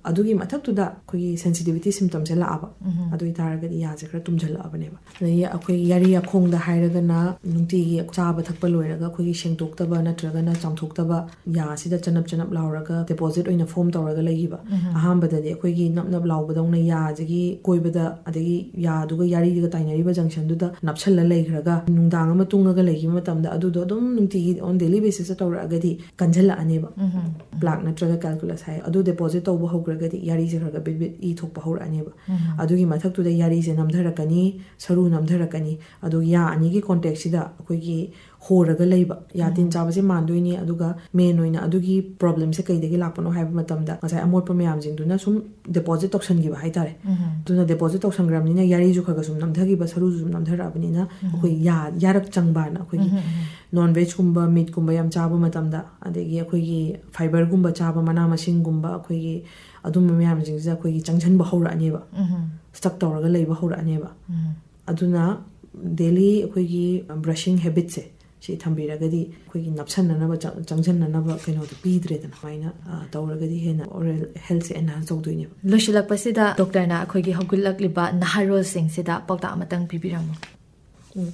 ꯑꯗꯨꯒꯤ ꯃꯊꯛꯇꯨꯗ ꯑꯩꯈꯣꯏꯒꯤ ꯁꯦꯟꯁꯤꯇꯤꯚꯤꯇꯤ ꯁꯤꯝꯇꯝꯁꯦ ꯂꯥꯛꯑꯕ, ꯑꯗꯨ ꯑꯣꯏꯇꯥꯔꯒꯗꯤ ꯌꯥꯁꯦ ꯈꯔ ꯇꯨꯝꯁꯤꯜꯂꯛꯑꯕꯅꯦꯕ꯫ ꯑꯗꯒꯤ ꯑꯩꯈꯣꯏꯒꯤ ꯌꯥꯔꯤ ꯌꯥꯈꯣꯡꯗ ꯍꯥꯏꯔꯒꯅ, ꯅꯨꯡꯇꯤꯒꯤ ꯆꯥꯕ ꯊꯛꯄ ꯂꯣꯏꯔꯒ ꯑꯩꯈꯣꯏꯒꯤ ꯁꯦꯡꯗꯣꯛꯇꯕ ꯅꯠꯇ꯭ꯔꯒꯅ ꯆꯥꯝꯊꯣꯛꯇꯕ, ꯌꯥꯁꯤꯗ ꯆꯅꯞ ꯆꯅꯞ ꯂꯥꯎꯔꯒ ꯗꯦꯄꯣꯖꯤꯠ ꯑꯣꯏꯅ ꯐꯣꯝ ꯇꯧꯔꯒ ꯂꯩꯈꯤꯕ꯫ ꯑꯍꯥꯟꯕꯗꯗꯤ ꯑꯩꯈꯣꯏꯒꯤ ꯅꯞ ꯅꯞ ꯂꯥꯎꯕꯗꯧꯅ ꯌꯥꯁꯤꯒꯤ ꯀꯣꯏꯕꯗ, ꯑꯗꯒꯤ ꯌꯥꯗꯨꯒ ꯌꯥꯔꯤꯗꯨꯒ ꯇꯥꯏꯅꯔꯤꯕ ꯖꯪꯁꯟꯗꯨꯗ ꯅꯞꯁꯜꯂ ꯂꯩꯈ꯭ꯔꯒ, ꯅꯨꯡꯗꯥꯡ ꯑꯃ ꯇꯨꯡꯉꯒ ꯂꯩꯈꯤꯕ ꯃꯇꯝꯗ, ꯑꯗꯨꯗꯣ ꯑꯗꯨꯝ ꯅꯨꯡꯇꯤꯒꯤ on daily basis ꯇ ꯇꯧꯔꯛꯑꯒꯗꯤ ꯀꯟꯁꯤꯜꯂꯛꯑꯅꯦꯕ꯫ ꯄ꯭ꯂꯥꯛ ꯅꯠꯇ꯭ꯔꯒ ꯀꯦꯜꯀꯨꯂꯁ ꯍꯥꯏ ꯑꯗꯨ ꯗꯦꯄꯣꯖꯤꯠ ꯇꯧꯕ ꯍꯧꯈ꯭ꯔꯒꯗꯤ ꯌꯥꯔꯤꯁꯦ ꯈꯔ ꯈꯔ ꯕꯤꯠ ꯕꯤꯠ ꯏ ꯊꯣꯛꯄ ꯍꯧꯔꯛꯑꯅꯦꯕ꯫ ꯑꯗꯨꯒꯤ ꯃꯊꯛꯇꯨꯗ ꯌꯥꯔꯤꯁꯦ ꯅꯝꯊꯔꯛꯀꯅꯤ, ꯁꯔꯨ ꯅꯝꯊꯔꯛꯀꯅꯤ꯫ ꯑꯗꯨ ꯌꯥ ꯑꯅꯤꯒꯤ ꯀꯣꯟꯇꯦꯛꯁꯤꯗ ꯑꯩꯈꯣꯏꯒꯤ ꯍꯣꯔꯒ ꯂꯩꯕ, ꯌꯥ ꯇꯤꯟ ꯆꯥꯕꯁꯦ ꯃꯥꯟꯗꯣꯏꯅꯤ꯫ ꯑꯗꯨꯒ ꯃꯦꯟ ꯑꯣꯏꯅ ꯑꯗꯨꯒꯤ ꯄ꯭ꯔꯣꯕ꯭ꯂꯦꯝꯁꯦ ꯀꯩꯗꯒꯤ ꯂꯥꯛꯄꯅꯣ ꯍꯥꯏꯕ ꯃꯇꯝꯗ, ꯉꯁꯥꯏ ꯑꯃꯣꯠꯄ ꯃꯌꯥꯝꯁꯤꯡꯗꯨꯅ ꯁꯨꯝ ꯗꯦꯄꯣꯖꯤꯠ ꯇꯧꯁꯟꯈꯤꯕ ꯍꯥꯏꯇꯥꯔꯦ꯫ ꯑꯗꯨꯅ ꯗꯦꯄꯣꯖꯤꯠ ꯇꯧꯁꯟꯈ꯭ꯔꯕꯅꯤꯅ ꯌꯥꯔꯤꯁꯨ ꯈꯔ ꯈꯔ ꯁꯨꯝ ꯅꯝꯊꯈꯤꯕ, ꯁꯔꯨꯁꯨ ꯁꯨꯝ ꯅꯝꯊꯔꯛꯑꯕꯅꯤꯅ, ꯑꯩꯈꯣꯏ ꯌꯥ ꯌꯥꯔꯛ ꯆꯪꯕꯅ, ꯑꯩꯈꯣꯏꯒꯤ ꯅꯣꯟ ꯚꯦꯖꯀꯨꯝꯕ, ꯃꯤꯠꯀꯨꯝꯕ ꯌꯥꯝ ꯆꯥꯕ ꯃꯇꯝꯗ, ꯑꯗꯒꯤ ꯑꯩꯈꯣꯏꯒꯤ ꯐꯥꯏꯕꯔꯒꯨꯝꯕ ꯆꯥꯕ, ꯃꯅꯥ ꯃꯁꯤꯡꯒꯨꯝꯕ, ꯑꯩꯈꯣꯏꯒꯤ ꯑꯗꯨꯝꯕ ꯃꯌꯥꯝꯁꯤꯡꯁꯤꯗ ꯑꯩꯈꯣꯏꯒꯤ ꯆꯪꯁꯤꯟꯕ ꯍꯧꯔꯛꯑꯅꯦꯕ, ꯁ꯭ꯇꯛ ꯇꯧꯔꯒ ꯂꯩꯕ ꯍꯧꯔꯛꯑꯅꯦꯕ꯫ ꯑꯗꯨꯅ ꯗꯦꯂꯤ ꯑꯩꯈꯣꯏꯒꯤ ꯕ꯭ꯔꯁꯤꯡ ꯍꯦꯕꯤꯠꯁꯦ ꯁꯤ ꯊꯝꯕꯤꯔꯒꯗꯤ ꯑꯩꯈꯣꯏꯒꯤ ꯅꯞꯁꯟꯅꯅꯕ, ꯆꯪ-, ꯆꯪꯁꯤꯟꯅꯅꯕ ꯀꯩꯅꯣꯗꯣ ꯄꯤꯗ꯭ꯔꯦꯗꯅ꯫ ꯑꯗꯨꯃꯥꯏꯅ, ꯑ, ꯇꯧꯔꯒꯗꯤ ꯍꯦꯟꯅ ꯑꯣꯔꯦꯜ ꯍꯦꯜꯊꯁꯦ ꯑꯦꯟꯍꯥꯟꯁ ꯇꯧꯗꯣꯏꯅꯦꯕ꯫ ꯂꯣꯏꯁꯤꯜꯂꯛꯄꯁꯤꯗ ꯗꯣꯛꯇꯔꯅ ꯑꯩꯈꯣꯏꯒꯤ ꯍꯧꯒꯠꯂꯛꯂꯤꯕ ꯅꯍꯥꯔꯣꯜꯁꯤꯡꯁꯤꯗ ꯄꯥꯎꯇꯥꯛ ꯑꯃꯇꯪ ꯄꯤꯕꯤꯔꯝꯃꯨ꯫ ꯎꯝ,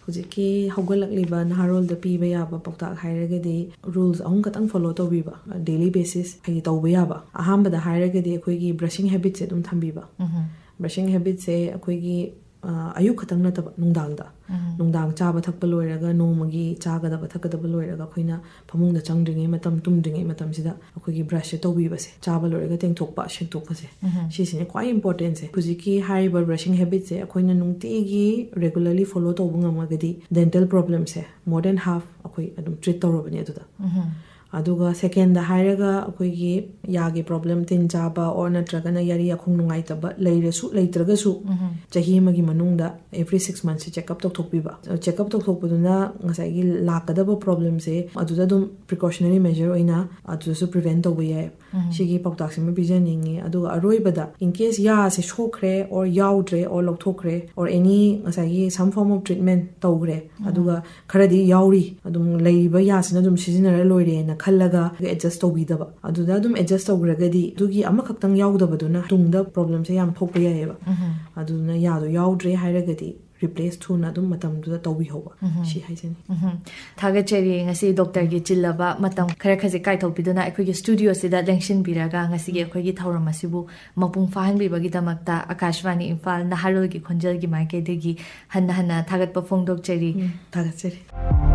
ꯍꯧꯖꯤꯛꯀꯤ ꯍꯧꯒꯠꯂꯛꯂꯤꯕ ꯅꯍꯥꯔꯣꯜꯗ ꯄꯤꯕ ꯌꯥꯕ ꯄꯥꯎꯇꯥꯛ ꯍꯥꯏꯔꯒꯗꯤ, ꯔꯨꯜꯁ ꯑꯍꯨꯝ ꯈꯛꯇꯪ ꯐꯣꯂꯣ ꯇꯧꯕꯤꯕ, ꯗꯦꯂꯤ ꯕꯦꯁꯤꯁ ꯍꯥꯏꯗꯤ ꯇꯧꯕ ꯌꯥꯕ꯫ ꯑꯍꯥꯟꯕꯗ ꯍꯥꯏꯔꯒꯗꯤ ꯑꯩꯈꯣꯏꯒꯤ ꯕ꯭ꯔꯁꯤꯡ ꯍꯦꯕꯤꯠꯁꯦ ꯑꯗꯨꯝ ꯊꯝꯕꯤꯕ꯫ ꯕ꯭ꯔꯁꯤꯡ ꯍꯦꯕꯤꯠꯁꯦ ꯑꯩꯈꯣꯏꯒꯤ, ꯑ, ꯑꯌꯨꯛ ꯈꯛꯇꯪ ꯅꯠꯇꯕ, ꯅꯨꯡꯗꯥꯡꯗ, ꯅꯨꯡꯗꯥꯡ ꯆꯥꯕ ꯊꯛꯄ ꯂꯣꯏꯔꯒ ꯅꯣꯡꯃꯒꯤ ꯆꯥꯒꯗꯕ ꯊꯛꯀꯗꯕ ꯂꯣꯏꯔꯒ ꯑꯩꯈꯣꯏꯅ ꯐꯃꯨꯡꯗ ꯆꯪꯗ꯭ꯔꯤꯉꯩ ꯃꯇꯝ, ꯇꯨꯝꯗ꯭ꯔꯤꯉꯩ ꯃꯇꯝꯁꯤꯗ ꯑꯩꯈꯣꯏꯒꯤ ꯕ꯭ꯔꯁꯁꯦ ꯇꯧꯕꯤꯕꯁꯦ, ꯆꯥꯕ ꯂꯣꯏꯔꯒ ꯇꯦꯡꯊꯣꯛꯄ, ꯁꯦꯡꯇꯣꯛꯄꯁꯦ, ꯁꯤꯁꯤꯅꯦ ꯈ꯭ꯋꯥꯏ ꯏꯝꯄꯣꯔꯇꯦꯟꯁꯦ꯫ ꯍꯧꯖꯤꯛꯀꯤ ꯍꯥꯏꯔꯤꯕ ꯕ꯭ꯔꯁꯤꯡ ꯍꯦꯕꯤꯠꯁꯦ ꯑꯩꯈꯣꯏꯅ ꯅꯨꯡꯇꯤꯒꯤ ꯔꯦꯒꯨꯂꯔꯂꯤ ꯐꯣꯂꯣ ꯇꯧꯕ ꯉꯝꯃꯒꯗꯤ, ꯗꯦꯟꯇꯦꯜ ꯄ꯭ꯔꯣꯕ꯭ꯂꯦꯝꯁꯦ more than half ꯑꯩꯈꯣꯏ ꯑꯗꯨꯝ ꯇ꯭ꯔꯤꯠ ꯇꯧꯔꯕꯅꯦ ꯑꯗꯨꯗ꯫ ꯑꯗꯨꯒ secondꯗ ꯍꯥꯏꯔꯒ ꯑꯩꯈꯣꯏꯒꯤ ꯌꯥꯒꯤ problem, ꯇꯤꯟ ꯆꯥꯕ or ꯅꯠꯇ꯭ꯔꯒꯅ ꯌꯥꯔꯤ ꯌꯥꯈꯣꯡ ꯅꯨꯡꯉꯥꯏꯇꯕ ꯂꯩꯔꯁꯨ ꯂꯩꯇ꯭ꯔꯒꯁꯨ ꯆꯍꯤ ꯑꯃꯒꯤ ꯃꯅꯨꯡꯗ every six monthsꯁꯦ check up ꯇꯧꯊꯣꯛꯄꯤꯕ꯫ Check up ꯇꯧꯊꯣꯛꯄꯗꯨꯅ ꯉꯁꯥꯏꯒꯤ ꯂꯥꯛꯀꯗꯕ problemꯁꯦ ꯑꯗꯨꯗ ꯑꯗꯨꯝ precautionary measure ꯑꯣꯏꯅ ꯑꯗꯨꯗꯁꯨ prevent ꯇꯧꯕ ꯌꯥꯏ꯫ ꯁꯤꯒꯤ ꯄꯥꯎꯇꯥꯛꯁꯤꯃ ꯄꯤꯖꯅꯤꯡꯉꯤ꯫ ꯑꯗꯨꯒ ꯑꯔꯣꯏꯕꯗ in case ꯌꯥꯁꯦ ꯁꯣꯛꯈ꯭ꯔꯦ or ꯌꯥꯎꯗ꯭ꯔꯦ or ꯂꯧꯊꯣꯛꯈ꯭ꯔꯦ or any ꯉꯁꯥꯏꯒꯤ some form of treatment ꯇꯧꯈ꯭ꯔꯦ, ꯑꯗꯨꯒ ꯈꯔꯗꯤ ꯌꯥꯎꯔꯤ, ꯑꯗꯨꯝ ꯂꯩꯔꯤꯕ ꯌꯥꯁꯤꯅ ꯑꯗꯨꯝ ꯁꯤꯖꯤꯟꯅꯔ ꯂꯣꯏꯔꯦꯅ ꯈꯜꯂꯒ adjust ꯇꯧꯕꯤꯗꯕ, ꯑꯗꯨꯗ ꯑꯗꯨꯝ adjust ꯇꯧꯈ꯭ꯔꯒꯗꯤ ꯑꯗꯨꯒꯤ ꯑꯃꯈꯛꯇꯪ ꯌꯥꯎꯗꯕꯗꯨꯅ ꯇꯨꯡꯗ problemꯁꯦ ꯌꯥꯝ ꯊꯣꯛꯄ ꯌꯥꯏꯑꯕ꯫ ꯑꯗꯨꯅ ꯌꯥꯗꯣ ꯌꯥꯎꯗ꯭ꯔꯦ ꯍꯥꯏꯔꯒꯗꯤ replace ꯊꯨꯅ ꯑꯗꯨꯝ ꯃꯇꯝꯗꯨꯗ ꯇꯧꯕꯤꯍꯧꯕ, ꯁꯤ ꯍꯥꯏꯖꯅꯤꯡꯉꯤ꯫ ꯊꯥꯒꯠꯆꯔꯤ꯫ ꯉꯁꯤ ꯗꯣꯛꯇꯔꯒꯤ ꯆꯤꯜꯂꯕ ꯃꯇꯝ ꯈꯔ ꯈꯖꯤꯛ ꯀꯥꯏꯊꯣꯛꯄꯤꯗꯨꯅ ꯑꯩꯈꯣꯏꯒꯤ studioꯁꯤꯗ ꯂꯦꯡꯁꯤꯟꯕꯤꯔꯒ ꯉꯁꯤꯒꯤ ꯑꯩꯈꯣꯏꯒꯤ ꯊꯧꯔꯝ ꯑꯁꯤꯕꯨ ꯃꯄꯨꯡ ꯐꯥꯍꯟꯕꯤꯕꯒꯤꯗꯃꯛꯇ ꯑꯀꯥꯁꯕꯥꯅꯤ ꯏꯝꯐꯥꯜ ꯅꯍꯥꯔꯣꯜꯒꯤ ꯈꯣꯟꯖꯦꯜꯒꯤ ꯃꯥꯏꯀꯩꯗꯒꯤ ꯍꯟꯅ ꯍꯟꯅ ꯊꯥꯒꯠꯄ ꯐꯣꯡꯗꯣꯛꯆꯔꯤ꯫ ꯊꯥꯒꯠꯆꯔꯤ꯫